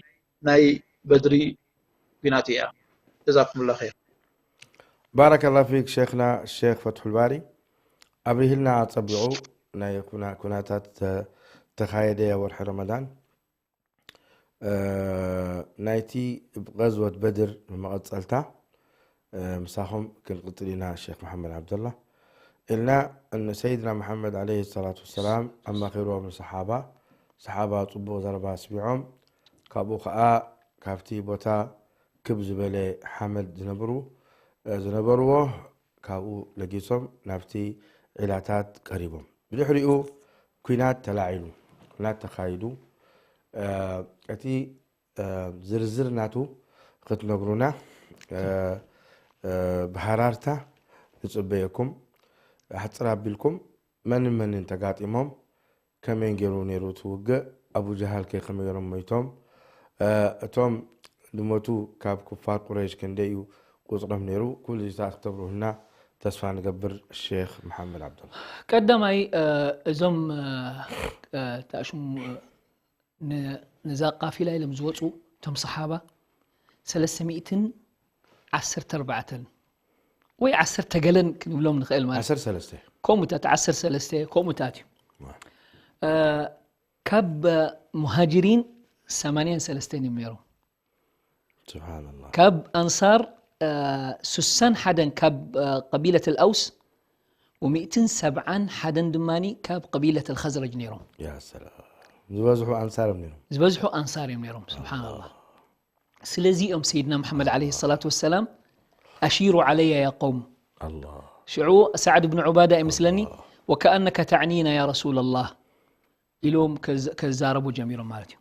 ናይ በድሪ ኲናት እያ። ጀዛኩምላ ኸይር። ባረከላ ፊክ ሸይኽና ሸይኽ ፈትሑል ባሪ ኣብሪህልና ኣፀቢቑ ናይ ኩናታት ተኻየደ ወርሒ ረመዳን ናይቲ غزوة بدر ብመቐፀልታ ምሳኹም ክንቅፅል ኢና ሸይኽ መሓመድ ዓብደላ። ኢልና ሰይድና መሓመድ عليه الصلاة والسلام ኣማኺርዎም ንሰሓባ። ሰሓባ ፅቡቕ ዘረባ ኣስሚዖም። ካብኡ ከዓ ካብቲ ቦታ ክብ ዝበለ ሓመድ ዝነብሩ ዝነበርዎ ካብኡ ለጊሶም ናብቲ ዒላታት ቀሪቦም። ብድሕሪኡ ኲናት ተላዒሉ፣ ኲናት ተኻይዱ። እቲ ዝርዝር ናቱ ክትነግሩና ብሃራርታ ንጽበየኩም። ኣሕጽር ኣቢልኩም መንን መንን ተጋጢሞም፣ ከመይ ገይሩ ነይሩ እቲ ውግእ፣ ኣቡ ጀሃል ከ ከመይ ገይሮም ሞይቶም፣ እቶም ዝሞቱ ካብ ኩፋር ቁረይሽ ክንደይ እዩ ቁጽሮም ነይሩ፣ ኩሉ እዚታት ክተብርሁልና ተስፋ ንገብር። ሼክ መሓመድ ዓብደላ። ቀዳማይ እዞም ተሽሙ ነዛ ቃፊላ ኢሎም ዝወፁ እቶም ሰሓባ ሰለስተ ሚእትን ዓሰርተ ኣርባዕተን ወይ ዓሰርተ ገለን ክንብሎም ንኽእል ማለት ዓሰርተ ሰለስተ ከምኡታት ዓሰርተ ሰለስተ ከምኡታት እዩ። ካብ ሙሃጅሪን ሰማንያን ሰለስተን እዮም ነይሮም። ስብሓንላ ካብ ኣንሳር ሱሳን ሓደን ካብ ቀቢለት ኣውስ ወሚእትን ሰብዓን ሓደን ድማ ካብ ቀቢለት ኣልኸዝረጅ ነይሮም። ዝበዝሑ ኣንሳር እዮም ነይሮም። ዝበዝሑ ኣንሳር እዮም ነይሮም። ስብሓንላ ስለዚ እዮም ሰይድና መሓመድ ዓለይሂ ሰላቱ ወሰላም ኣሺሩ ዓለያ ያ ቀውም። ሽዑ ሳዕድ ብን ዑባዳ ይመስለኒ ወከኣነከ ተዕኒና ያ ረሱላ ላህ ኢሎም ከዛረቡ ጀሚሮም ማለት እዩ።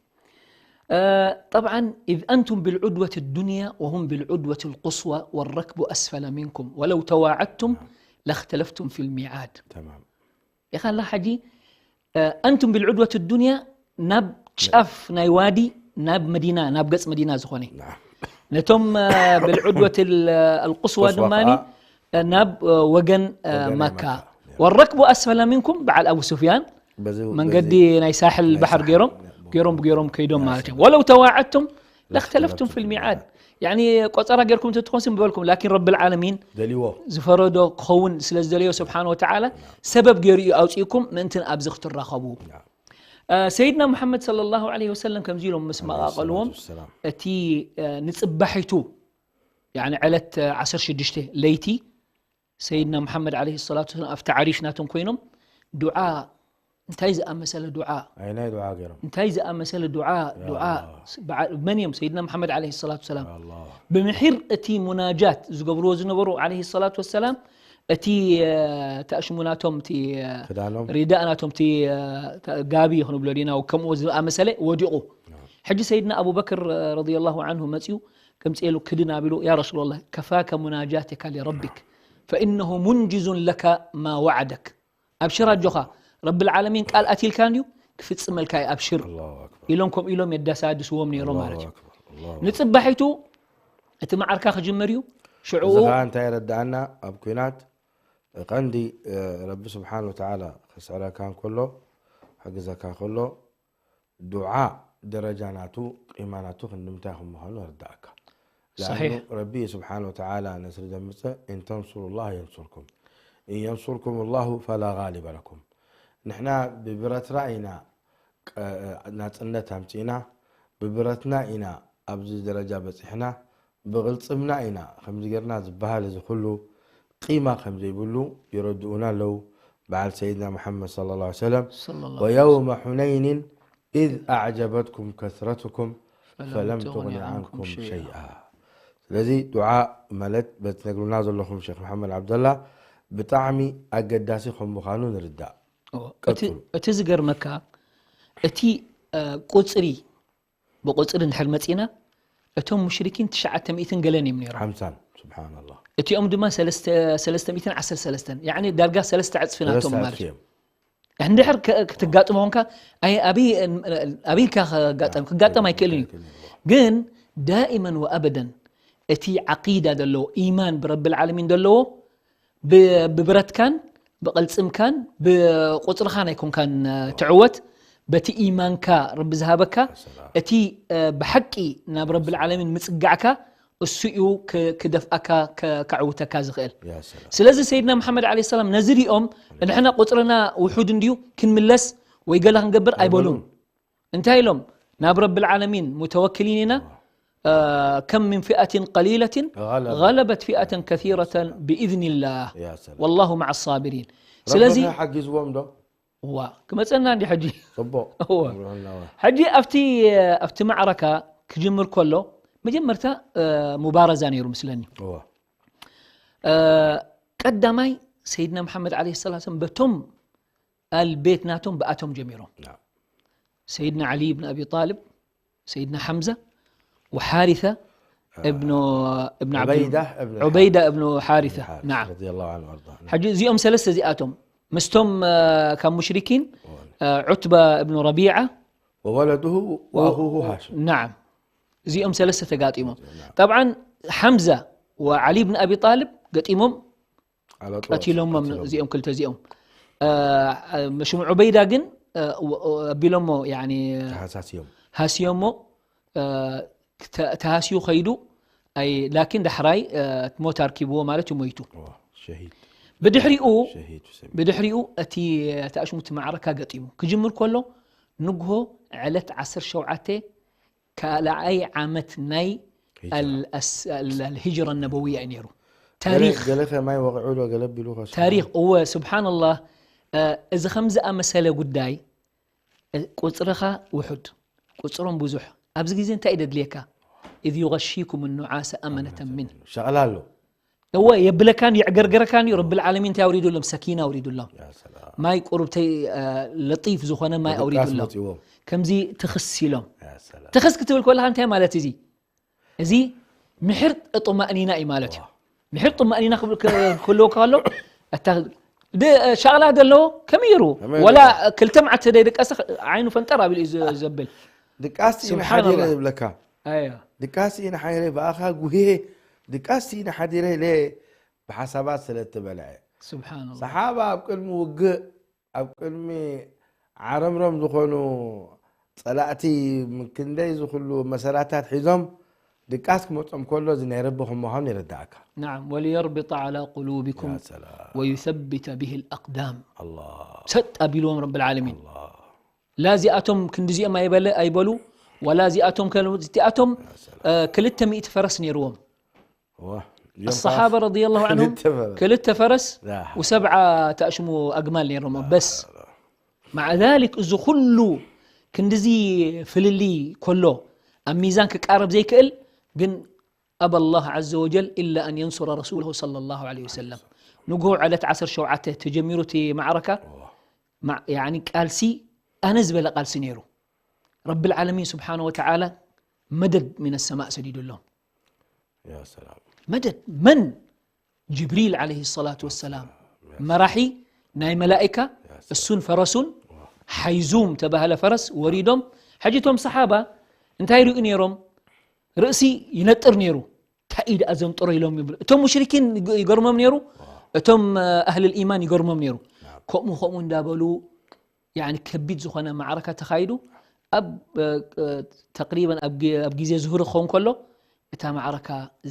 طبعا إذ أنتم بالعدوة الدنيا وهم بالعدوة القصوى والركب أسفل منكم ولو تواعدتم لاختلفتم في الميعاد. ኢኻ ላ ሓጂ أنتم بالعدوة الدنيا ናብ ጫፍ ናይ ዋዲ ናብ መዲና ናብ ገጽ መዲና ዝኾነ ነቶም بالعدوة القصوى ድማ ናብ ወገን መካ والركب أسفل منكم በዓል ኣቡ ሱፍያን መንገዲ ናይ ሳሕል ባሕር ገይሮም ገይሮም ገይሮም ከይዶም ማለት እዮም። ولو تواعدتم لاختلفتم في الميعاد يعني ቆፀራ ገይርኩም እንተትኾንሲ ምበልኩም ላኪን ረቢ ልዓለሚን ደልዎ ዝፈረዶ ክኸውን ስለ ዝደለዮ ስብሓን ወተዓላ ሰበብ ገይሩ እዩ ኣውፅእኩም ምእንትን ኣብዚ ክትራኸቡ። ሰይድና ሙሓመድ صلى الله عليه وسلم ከምዚ ኢሎም ምስ መቓቐልዎም እቲ ንፅባሒቱ ዕለት ዓሰርተ ሽዱሽተ ለይቲ ሰይድና ሙሓመድ ዓለይሂ ሰላቱ ወሰላም ኣብቲ ዓሪሽ ናቶም ኮይኖም ዱዓ እንታይ ዝኣመሰለ ዱዓ ኣይናይ ዱዓ ገይሮም እንታይ ዝኣመሰለ ዱዓ ዱዓ በዓል- መን እዮም ሰይድና ሙሓመድ ዓለይሂ ሰላቱ ወሰላም ኣላ ብምሒር እቲ ሙናጃት ዝገብርዎ ዝነበሩ ዓለይሂ ሰላቱ ወሰላም እቲ ተኣሽሙ ናቶም እቲ ክዳኖም ሪዳእ ናቶም እቲ ጋቢ ክንብሎ ዲና ከምኡ ዝኣመሰለ ወዲቑ ሕጂ ሰይድና ኣቡበክር ረዲየላሁ ዓንሁ መፅኡ ከምፅኤሉ ክድን ኣቢሉ ያ ረሱላላህ ከፋከ ሙናጃትካ ሊረቢክ ፈኢነሁ ሙንጅዙን ለካ ማ ዋዓደክ ኣብሽር ኣጆኻ ረቢ ልዓለሚን ቃል ኣትልካ እንድዩ ክፍፅመልካ እዩ ኣብሽር ኣላሁ ኣክበር ኢሎም ከምኡ ኢሎም የዳሳድስዎም ነይሮም ማለት እዩ ኣላሁ ኣክበር ኣላሁ ንፅባሒቱ እቲ መዓርካ ክጅምር እዩ ሽዑ እዚ ከዓ እንታይ የረዳኣና ኣብ ኩናት ቀንዲ ረቢ ስብሓን ወተዓላ ክስዕረካ እንከሎ ክሕግዘካ ከሎ ዱዓ ደረጃ ናቱ ቂማ ናቱ ክንዲ ምንታይ ከም ምዃኑ ይርዳእካ صحيح. ረቢ ስብሓን ወተዓላ ነስሪ ዘምፀ እንተንሱሩ ላህ የንሱርኩም እንየንሱርኩም ላሁ ፈላ ጋሊበ ለኩም ንሕና ብብረትና ኢና ናፅነት ኣምፂእና ብብረትና ኢና ኣብዚ ደረጃ በፂሕና ብቕልፅምና ኢና ከምዚ ገርና ዝበሃል እዚ ኩሉ ቂማ ከም ዘይብሉ ይረድኡና ኣለዉ በዓል ሰይድና ሙሓመድ صلى الله عليه وسلم صلى الله ويوم حنين إذ أعجبتكم كثرتكم فلم تغن تغن عنكم عنكم شيئا. شيئا ስለዚ ዱዓ ማለት በቲ ነግሩና ዘለኹም ሼክ መሓመድ ዓብደላ ብጣዕሚ ኣገዳሲ ከም ምዃኑ ንርዳእ እዎ፣ እቲ- እቲ ዝገርመካ እቲ እ፣ ቁፅሪ ብቁፅሪ እንድሕር መፂና እቶም ሙሽሪኪን ትሽዓተ ሚእትን ገለን እዮም ነይሮም ሓምሳን ስብሓንላ እቲኦም ድማ ሰለስተ- ሰለስተ ሚእትን ዓሰርተ ሰለስተን ያዕኒ ዳርጋ ሰለስተ ዕፅፊ ናቶም ማለት እዩ እንድሕር ከ- ክትጋጥሞ ኾንካ ኣይ- ኣበይ ኣበይ ኢልካ ከጋጠም ክጋጠም ኣይክእልን እዩ ግን ዳኢመን ወኣበደን እቲ ዓቂዳ ዘለዎ ኢማን ብረቢ ልዓለሚን ዘለዎ ብ- ብብረትካን ብቐልፅምካን ብቁፅርኻን ኣይኮንካን ትዕወት በቲ ኢማንካ ረቢ ዝሃበካ እቲ ብሓቂ ናብ ረቢ ልዓለሚን ምፅጋዕካ እሱ እዩ ክደፍኣካ ከዕውተካ ዝኽእል ስለዚ ሰይድና መሓመድ ለ ሰላም ነዚ ሪኦም ንሕና ቁፅርና ውሑድ እንድዩ ክንምለስ ወይ ገለ ክንገብር ኣይበሉን እንታይ ኢሎም ናብ ረቢ ልዓለሚን ሙተወክሊን ኢና ከም ምን ፊኣትን ቀሊለትን غلبت فئة كثيرة بإذن الله والله مع الصابرين ስለዚ ሓጊዝዎም ዶ እዋ ክመፀና እንዲ ሕጂ ፅቡቅ እዋ ሕጂ ኣብቲ ኣብቲ ማዕረካ ክጅምር ከሎ መጀመርታ ሙባረዛ ነይሩ ምስለኒ እዋ ቀዳማይ ሰይድና መሓመድ ለ ሰላ በቶም ኣልቤት ናቶም ብኣቶም ጀሚሮም نعم. سيدنا علي بن أبي طالب سيدنا حمزة وحارثة እብኑ እብኑ ዓብዱ ዑበይዳ እብኑ ዑበይዳ እብኑ ሓሪث ሓሪስ ናም ረዲየላሁ ዐንሁ ወአርዳ። ሕጂ እዚኦም ሰለስተ እዚኣቶም ምስቶም እ፣ ካብ ሙሽሪኪን እ፣ ዑትባ እብኑ ረቢዓ ወወለዱሁ ወአኹሁ ሃሽም። ናም እዚኦም ሰለስተ ተጋጢሞም። ጠብዓን ሓምዛ ወዓሊ ብን ኣቢ ጣልብ ገጢሞም على طول ቀቲሎሞም ቀቲሎሞ። እዚኦም ክልተ እዚኦም እ፣ ሽም ዑበይዳ ግን እ፣ ወ- ወ- ኣቢሎሞ ያኒ ተሃሳስዮም። ሃስዮሞ እ፣ ተ- ተሃስዩ ከይዱ ኣይ ላኪን ዳሕራይ እ፣ ሞት ኣርኪብዎ ማለት እዩ ሞይቱ። ዋ፣ ሸሂድ ብድሕሪኡ ሸሂድ ፊ ሰቢል ብድሕሪኡ እቲ ተኣሽሙቲ ማዕረካ ገጢሙ ክጅምር ከሎ ንግሆ ዕለት ዓሰርተ ሸውዓተ ካልኣይ ዓመት ናይ ሂጅራ። ኣል- ኣስ- ኣል- ኣልሂጅራ ነበውያ እዩ ነይሩ። ገለ- ታሪክ ገለ ከማይ ወቂዑ ዶ ገለ ቢሉ ከሱ ታሪክ እወ ስብሓንላህ። እ፣ እዚ ከም ዝኣመሰለ ጉዳይ እ፣ ቁፅርኻ ውሑድ ቁፅሮም ብዙሕ ኣብዚ ግዜ እንታይ እዩ ደድልየካ? إذ يغشيكم النعاس أمنة منه ሸቕላ ኣሎ። እወ የብለካን የዕገርገረካን እዩ። ረብል ዓለሚን እንታይ ኣውሪዱሎም? ሰኪና ኣውሪዱሎም። ያ ሰላም። ማይ ቁሩብተይ እ፣ ለጢፍ ዝኾነ ማይ ድቃስ ኣውሪዱሎም። መፂዎም። ከምዚ ትኽስ ኢሎም። ያ ሰላም። ትኽስ ክትብል ከለኻ እንታይ ማለት እዚ? እዚ ምሕር ጥማእኒና እዩ ማለት እዩ። ምሕር ጥማእኒና ክብል ከ- ክህልወካ ከሎ እታ ድ- ሻቕላ ዘለዎ ከመይ ይሩ ከመይ ወላ ይሩ? ክልተ መዓልቲ ደይደቀሰ ዓይኑ ፈንጠር ኣቢሉ እዩ ዘ- ዘብል። ድቃስ ኢና ስብሓንላህ። ሓዲረ ይብለካ። ኣዮ ድቃስ ኢና ሓዲረ ብኣኻ ጉሄ ድቃስ ኢና ሓዲረ ኢለ ብሓሳባት ስለ እተበልዐ። ስብሓንላህ። ሰሓባ ኣብ ቅድሚ ውግእ ኣብ ቅድሚ ዓረምረም ዝኾኑ ጸላእቲ ክንደይ ዝኽሉ መሰላታት ሒዞም ድቃስ ክመጾም ከሎ እዚ ናይ ረቢ ከም ምዃኑ ይርዳእካ። ናዓም ወሊየርብጠ ዓላ ቁሉቢኩም ያ ሰላም። ወዩሰቢተ ብሂ ልኣቅዳም ኣላህ ሰጥ ኣቢልዎም ረብል ዓለሚን። ኣላህ። ላ እዚኣቶም ክንዲዚኦም ኣይበለ ኣይበሉ ወላ እዚኣቶም ከ- እዚኣቶም እ፣ ክልተ ሚእቲ ፈረስ ነይርዎም። ዋ፣ ኣሰሓባ ረዲየላሁ ዐንሁም ክልተ ፈረስ። ክልተ ፈረስ ላ። ወሰብዓ ተእሽሙ ኣግማል ነይሮም በስ። ማዕ ዛሊክ እዚ ኩሉ ክንዲዚ ፍልልይ ከሎ ኣብ ሚዛን ክቃረብ ዘይክእል ግን ኣበ ኣላህ ዐዘ ወጀል ኢላ ኣን የንሱረ ረሱለሁ ሰለላሁ ዐለይሂ ወሰለም ንግሆ ዕለት ዓሰርተ ሸውዓተ ተጀሚሩ እቲ ማዕረካ ማ- ያኒ ቃልሲ ኣነ ዝበለ ቃልሲ ነይሩ። ረብል ዓለሚን ስብሓነ ወተዓላ መደድ ሚነ ሰማእ ሰዲዱሎም። ያ ሰላም። መደድ መን? ጅብሪል ዓለይሂ ሰላቱ ወሰላም መራሒ ናይ መላኢካ እሱን ፈረሱን ሓይዙም ተባህለ ፈረስ ወሪዶም። ሕጂ እቶም ሰሓባ እንታይ ይርእዩ ነይሮም? ርእሲ ይነጥር ነይሩ። እንታይ እዩ ደኣ ዘንጥሮ ኢሎም ይብሉ። እቶም ሙሽሪኪን ይገርሞም ነይሩ። እቶም ኣህል ኢማን ይገርሞም ነይሩ። ከምኡ ከምኡ እንዳበሉ ያኒ ከቢድ ዝኾነ ማዕረካ ተኻይዱ ኣብ እ፣ እ፣ ተቅሪበን ኣብ ግ- ኣብ ግዜ ዙሁር ክኸውን ከሎ እታ ማዕረካ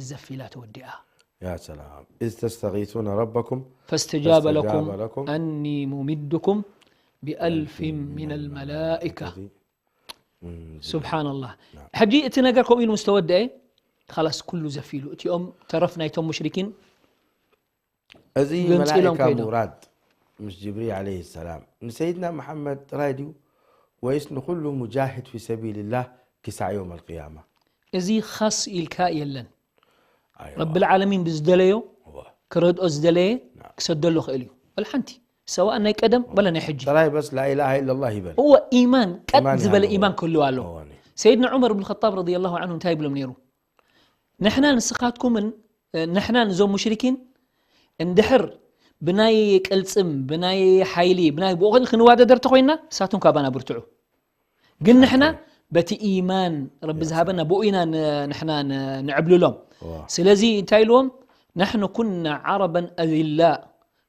ዘፍ ኢላ ተወዲኣ። ያ ሰላም። إذ تستغيثون ربكم فاستجاب لكم فاستجاب لكم أني ممدكم بألف من الملائكة. እም፣ ስብሓንላህ። ሕጂ እቲ ነገር ከምኡ ኢሉ ምስ ተወደአ ካላስ ኩሉ ዘፍ ኢሉ እቲኦም ተረፍ ናይቶም ሙሽሪኪን እዚ ገንፂሎም መላኢካ ከይዶም። ሙራድ ምስ ጅብሪል ዓለይሂ ሰላም ንሰይድና መሓመድ ጥራይ ድዩ ወይስ ንኩሉ ሙጃሂድ ፊ ሰቢልላህ ክሳዕ ዮም ኣልቅያማ? እዚ ኻስ ኢልካ የለን። ኣይዋ። ረብል ዓለሚን ብዝደለዮ እዋ። ክረድኦ ዝደለየ ክሰደሉ ክእል እዩ። ወላ ሓንቲ ሰዋእ ናይ ቀደም ወላ ናይ ሕጂ ጥራይ በስ ላኢላሃ ኢለላህ ይበል። እወ ኢማን ቀጥ ኢማን ዝበለ ይሃልዎ። ኢማን ክህልዎ ኣለዎ። እወኒ። ሰይድና ዑመር ብን ኸጣብ ረዲየላሁ ዓንሁ እንታይ ይብሎም ነይሩ? ንሕና ንስኻትኩምን እ፣ ንሕናን እዞም ሙሽሪኪን እንድሕር ብናይ ቅልጽም ብናይ ሓይሊ ብናይ ብኡ ክንዋደደር ተኮይና ንሳቶም ካባና ብርትዑ። ግን ንሕና በቲ ኢማን ረቢ ዝሃበና ብኡ ኢና ን- ንሕና ን- ንዕብልሎም። እዋ። ስለዚ እንታይ ኢልዎም? نحن كنا عربا أذلاء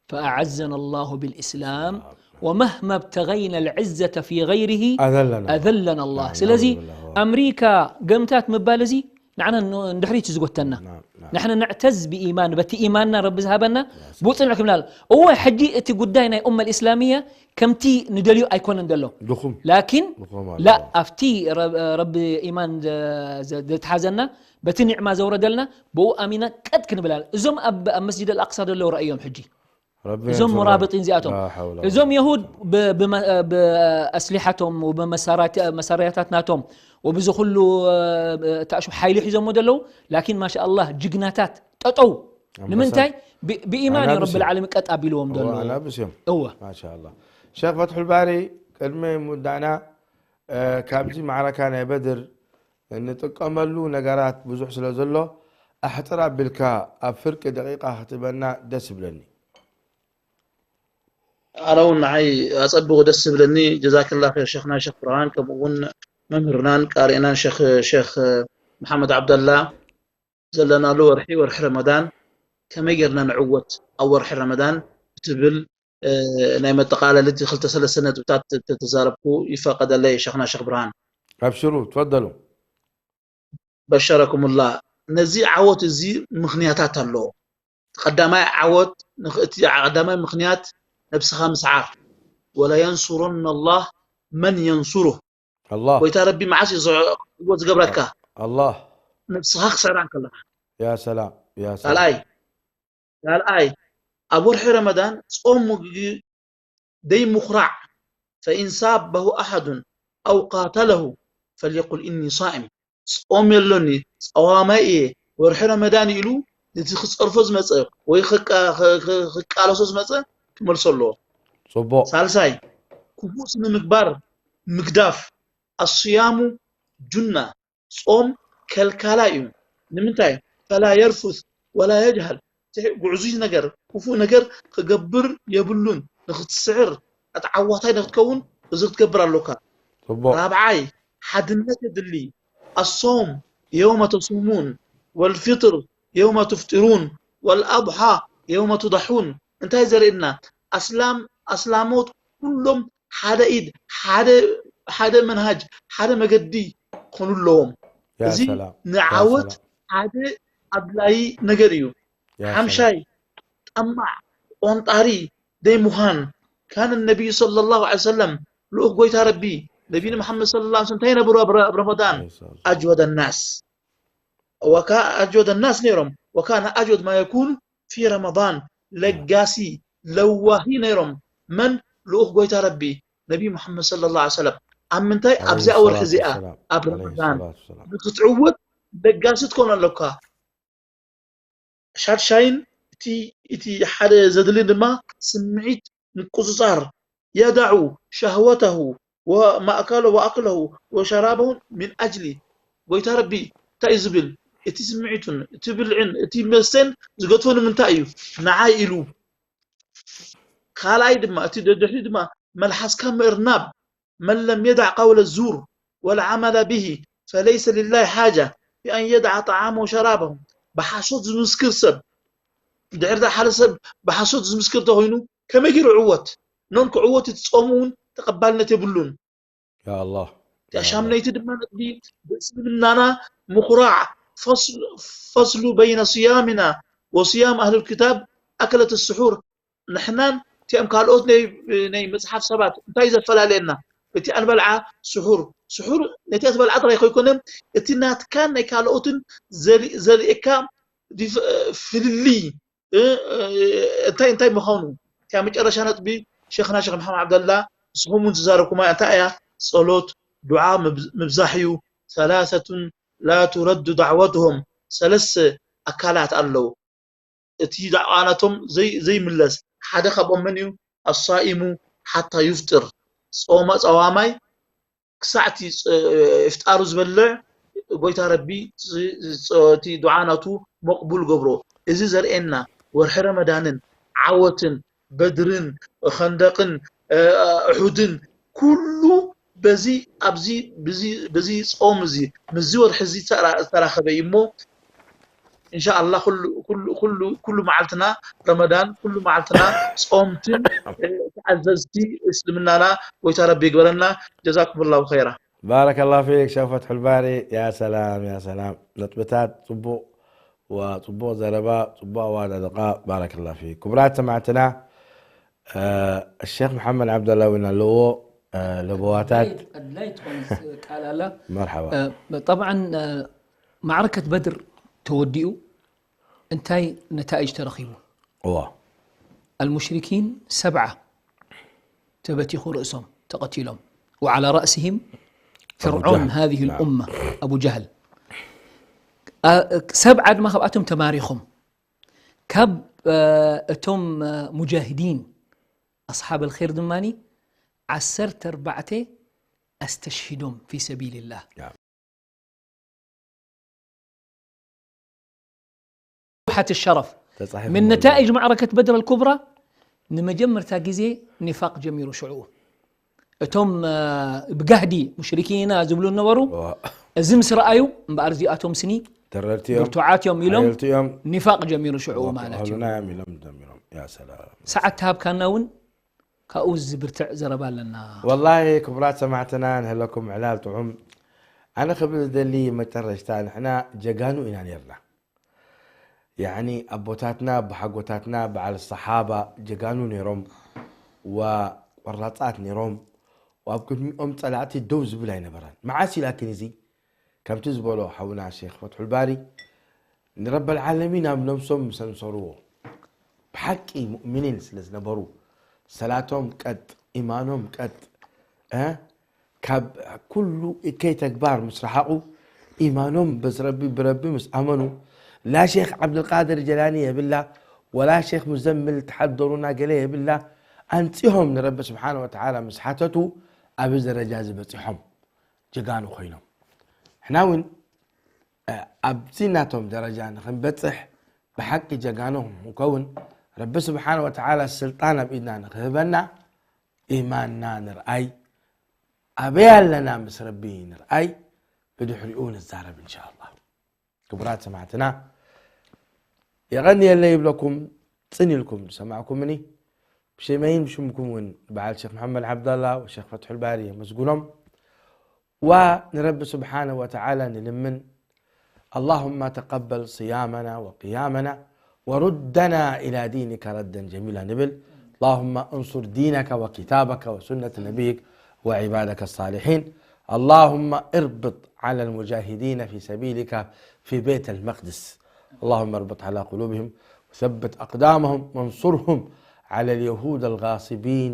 فأعزنا الله بالإسلام ومهما ابتغينا العزة في غيره أذلنا الله. أذلنا الله. نعم، ስለዚ نعوذ بالله. ኣምሪካ ገምታት ምባል እዚ ንዓና ን- ንድሕሪት እዩ ዝጎተና። نعم، نعم. ንሕና نعتز ብኢማን በቲ ኢማንና ረቢ ዝሃበና ብኡ ፅንዕ ክብላ ኣሎ። እወ ሕጂ እቲ ጉዳይ ናይ ኡመ ልእስላሚያ ከምቲ ንደልዮ ኣይኮነን ዘሎ ድኹም። ላኪን ድኹም ኣሎ። ላ ኣብቲ ረብ- ረቢ ኢማን ዘ- ዘ- ዘትሓዘና በቲ ኒዕማ ዘውረደልና ብኡ ኣሚና ቀጥ ክንብል ኣለ። እዞም ኣብ ኣብ መስጅድ ኣልኣቅሳ ዘለዉ ረእዮም ሕጂ ረቢ እዞም የንጽሮ። ሙራብጢን እዚኣቶም ላ ሐውለ እዞም የሁድ ብ- ብመ- ብኣስሊሓቶም ወብመሳርያታት ናቶም ወብዚ ኩሉ ተኣሹ ሓይሊ ሒዞሞ ዘለዉ ላኪን ማሻ ኣላህ ጅግናታት ጠጠው ንምንታይ ብ- ብኢማን እዩ ኣናብስ ረቢ ልዓለሚን ቀጥ ኣቢልዎም ዘሎ ኣናብስ እዮም። እወ ማሻ ኣላህ። ሸክ ፈትሑል ባሪ ቅድሚ ምውዳእና እ፣ ካብዚ ማዕረካ ናይ በድር እንጥቀመሉ ነገራት ብዙሕ ስለ ዘሎ ኣሕፅር ኣቢልካ ኣብ ፍርቂ ደቂቃ ክትበና ደስ ይብለኒ። ኣነ እውን ንዓይ ኣጸቢቑ ደስ ዝብለኒ። ጀዛከላ ኸይር ሸኽና ሸኽ ብርሃን፣ ከምኡ እውን መምህርናን ቃሪእናን ሸኽ ሸኽ መሓመድ ዓብደላ፣ ዘለናሉ ወርሒ፣ ወርሒ ረመዳን፣ ከመይ ጌርና ንዕወት ኣብ ወርሒ ረመዳን ብትብል ናይ መጠቓለሊ ክልተ ሰለስተ ነጥብታት ተተዛረብኩ ይፈቐደለይ ሸኽና ሸኽ ብርሃን። ኣብሽሩ፣ ትፈደሉ። በሸረኩምላ። ነዚ ዓወት እዚ ምኽንያታት ኣለዎ። ቀዳማይ ዓወት፣ እቲ ቀዳማይ ምኽንያት ነብስኻ ምስዓር። ወለየንሱረና ላህ መን የንሱሩህ። ኣላህ ጎይታ ረቢ መዓስ እዩ ዝዕወት ዝገብረካ? ኣላህ ነብስኻ ክስዕራ እንከለኻ። ያ ሰላም ያ ሰላም ካልኣይ ካልኣይ ኣብ ወርሒ ረመዳን ጾም ምግቢ ደይ ምኹራዕ። ፈኢን ሳበሁ ኣሓዱን ኣው ቃተለሁ ፈልየቁል ኢኒ ሳኢም። ጾም የሎኒ ጸዋማይ እየ ወርሒ ረመዳን ኢሉ ነቲ ክጸርፎ ዝመጸ ወይ ክቃ- ክ- ክ- ክቃለሶ ዝመጸ ክመልሶ ኣለዎ። ፅቡቅ ሳልሳይ ክፉእ ስነ ምግባር ምግዳፍ። ኣስያሙ ጁና ጾም ከልካላ እዩ። ንምንታይ? ፈላ የርፉስ ወላ የጅሃል። ትሕ- ግዕዙይ ነገር ክፉእ ነገር ክገብር የብሉን። ንክትስዕር ኣተዓዋታይ ንክትከውን እዚ ክትገብር ኣሎካ። ፅቡቅ ራብዓይ ሓድነት የድሊ። ኣሶም የውመ ተሱሙን ወልፊጥር የውመ ትፍጢሩን ወልኣድሓ የውመ ትዳሑን። እንታይ ዘርእየና? ኣስላም ኣስላሞት ኩሎም ሓደ ኢድ ሓደ ሓደ መንሃጅ ሓደ መገዲ ክኾኑ ኣለዎም። ያ እዚ ሰላም ንዓወት ሰላም። ሓደ ኣድላይ ነገር እዩ። ያ ሰላም። ሓምሻይ ጠማዕ ቆንጣሪ ደይ ምዃን። ካን ነቢይ صلى الله عليه وسلم ልኡኽ ጎይታ ረቢ ነቢና መሓመድ صلى الله عليه وسلم እንታይ ነብሩ ኣብ ረ- ኣብ ረመዳን? ኣጅወደ ናስ ወካ ኣጅወደ ናስ ነይሮም። ወካነ ኣጅወድ ማ የኩኑ ፊ ረመዳን። ለጋሲ ለዋሂ ነይሮም። መን? ልኡኽ ጎይታ ረቢ ነቢ ሙሓመድ صلى الله عليه وسلم። ኣብ ምንታይ? ኣብዚኣ ወርሒ እዚኣ ኣብ ረመዳን ንክትዕወት ለጋሲ ትኮን ኣለካ። ሻድሻይን እቲ እቲ ሓደ ዘድልን ድማ ስምዒት ምቁፅፃር። የዳዑ ሸህወተሁ ወማእከለ ወኣክለሁ ወሸራበሁ ሚን ኣጅሊ። ጎይታ ረቢ እንታይ እዩ ዝብል? እቲ ስምዒቱን እቲ ብልዕን እቲ መስተን ዝገድፎ ንምንታይ እዩ? ንዓይ ኢሉ። ካልኣይ ድማ እቲ ደድሕሪ ድማ መልሓስካ ምእርናብ። መን ለም የዳዕ ቀውለ ዙር ወልዓመለ ብሂ ፈለይሰ ሊላሂ ሓጃ ፊ ኣን የድዓ ጠዓመሁ ወሸራበሁ። ብሓሶት ዝምስክር ሰብ ድሕሪ ሓደ ሰብ ብሓሶት ዝምስክር ተኮይኑ ከመይ ገይሩ ዕወት? ኖን ክዕወት እቲ ጾም እውን ተቐባልነት የብሉን። ያ ኣላህ እቲኣ ሻምነይቲ ድማ ነጥቢ ብእስልምናና ምኹራዕ ፈስሉ በይነ ስያምና ወስያም ኣህል ክታብ ኣክለት ስሑር። ንሕናን እቲኦም ካልኦት ናይ መፅሓፍ ሰባት እንታይ ዘፈላለየና? እቲኣ ንበልዓ ስሑር ስሑር ነቲ ትበልዓ ጥራይ ከይኮነ እቲ ናትካን ናይ ካልኦትን ዘርኤካ ፍልልይ እንታይ እንታይ ምዃኑ። እቲኣ መጨረሻ ነጥቢ ሸኽና ሸኽ መሓመድ ዓብደላ ንስኹም እውን ዝዛረብኩማ እንታይ እያ? ፀሎት ዱዓ ምብዛሕ እዩ። ሰላሰቱን ላ ቱረዱ ዳዕወትሆም። ሰለስተ ኣካላት ኣለዉ እቲ ዳዕዋ ናቶም ዘይምለስ። ሓደ ካብኦም መን እዩ? ኣሳኢሙ ሓታ ዩፍጥር። ጸዋማይ ክሳዕ እቲ ኢፍጣሩ ዝበልዕ ጎይታ ረቢ እቲ ዱዓ ናቱ መቕቡል ገብሮ። እዚ ዘርእየና ወርሒ ረመዳንን ዓወትን በድርን ኸንደቕን ኡሑድን ኩሉ በዚ ኣብዚ በዚ ጾም እዚ ምስዚ ወርሒ እዚ ዝተራኸበ እዩ እሞ እንሻኣላ ኩሉ ኩሉ ኩሉ ኩሉ መዓልትና ረመዳን ኩሉ መዓልትና ጾምትን ተዓዘዝቲ እስልምናና ጎይታ ረቢ ይግበረና። ጀዛኩም ላሁ ኸይራ። ባረከላሁ ፊክ ሸኽ ፈትሑል ባሪ። ያ ሰላም ያ ሰላም። ነጥብታት ጽቡቕ ወጽቡቕ ዘረባ ጽቡቕ ኣዋዳድቓ። ባረከላሁ ፊክ ክቡራት ሰማዕትና። ሸክ መሓመድ ዓብደላ እውን ኣለዎ ለበዋታት ኣድላይ ትኾን ቃል ኣላ መርሓባ ጠብዓን ማዕረከት በድር ተወዲኡ እንታይ ነታእጅ ተረኺቡ እዋ المشركين سبعة ተበቲኹ ርእሶም ተቐቲሎም وعلى رأسهم فرعون جهل. هذه نعم. الأمة أبو جهل ሰብዓ ድማ ካብኣቶም ተማሪኾም ካብ እቶም ሙጃሂዲን ኣስሓብ الخير ድማ ዓሰርተ ኣርባዕተ ኣስተሽሂዶም في سبيل الله نعم. فتحة الشرف. من نتائج معركة بدر الكبرى، ንመጀመርታ ግዜ ኒፋቅ ጀሚሩ ሽዑ። እቶም ብጋህዲ ሙሽሪኪን ኢና ዝብሉ ነበሩ። እዚ ምስ ረኣዩ እምበኣር እዚኣቶም ስኒ ብርቱዓት እዮም ኢሎም ኒፋቅ ጀሚሩ ሽዑ ማለት እዩ። ሰዓት ተሃብካና እውን ካብኡ ዝብርትዕ ዘረባ ኣለና። ወላሂ ክቡራት ሰማዕትና ንህለኩም ዕላል ጥዑም። ኣነ ክብል ዝደሊ መጨረሽታ ንሕና ጀጋኑ ኢና ነርና። ያኒ ኣቦታትና ኣቦሓጎታትና በዓል ሰሓባ ጀጋኑ ነይሮም፣ ወቆራፃት ነይሮም፣ ወኣብ ቅድሚኦም ፀላእቲ ደው ዝብል ኣይነበረን። መዓስ ኢላክን እዚ ከምቲ ዝበሎ ሓውና ሼክ ፈትሑል ባሪ ንረበል ዓለሚን ኣብ ነብሶም ምስ ኣንሰርዎ ብሓቂ ሙእሚኒን ስለ ዝነበሩ ሰላቶም ቀጥ ኢማኖም ቀጥ እ ካብ ኩሉ እከይ ተግባር ምስ ረሓቑ ኢማኖም በዚ ረቢ ብረቢ ምስ ኣመኑ ላ ሼክ ዓብድልቃድር ጀላኒ የብላ ወላ ሼክ ሙዘምል ተሓደሩና ገለ የብላ ኣንፂሆም ንረቢ ስብሓን ወተዓላ ምስ ሓተቱ ኣብዚ ደረጃ እዚ በፂሖም ጀጋኑ ኮይኖም ንሕና እውን ኣብዚ ናቶም ደረጃ ንክንበፅሕ ብሓቂ ጀጋኑ ንከውን ረቢ ስብሓን ወተዓላ ስልጣን ኣብ ኢድና ንክህበና ኢማንና ንርኣይ ኣበይ ኣለና ምስ ረቢ ንርኣይ ብድሕሪኡ ንዛረብ እንሻ ኣላ ክቡራት ሰማዕትና የቐንየለይ ይብለኩም ፅን ኢልኩም ዝሰማዕኩምኒ ብሽመይን ብሽምኩም እውን በዓል ሸክ መሓመድ ዓብዳላ ወሸክ ፈትሑል ባሪ የመስግኖም ونرب سبحانه وتعالى نلمن اللهم تقبل صيامنا وقيامنا وردنا إلى دينك ردا جميلا نبل اللهم انصر دينك وكتابك وسنة نبيك وعبادك الصالحين اللهم اربط على المجاهدين في سبيلك في بيت المقدس اللهم اربط على قلوبهم وثبت أقدامهم وانصرهم على اليهود الغاصبين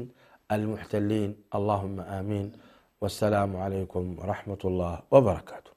المحتلين اللهم آمين والسلام عليكم ورحمة الله وبركاته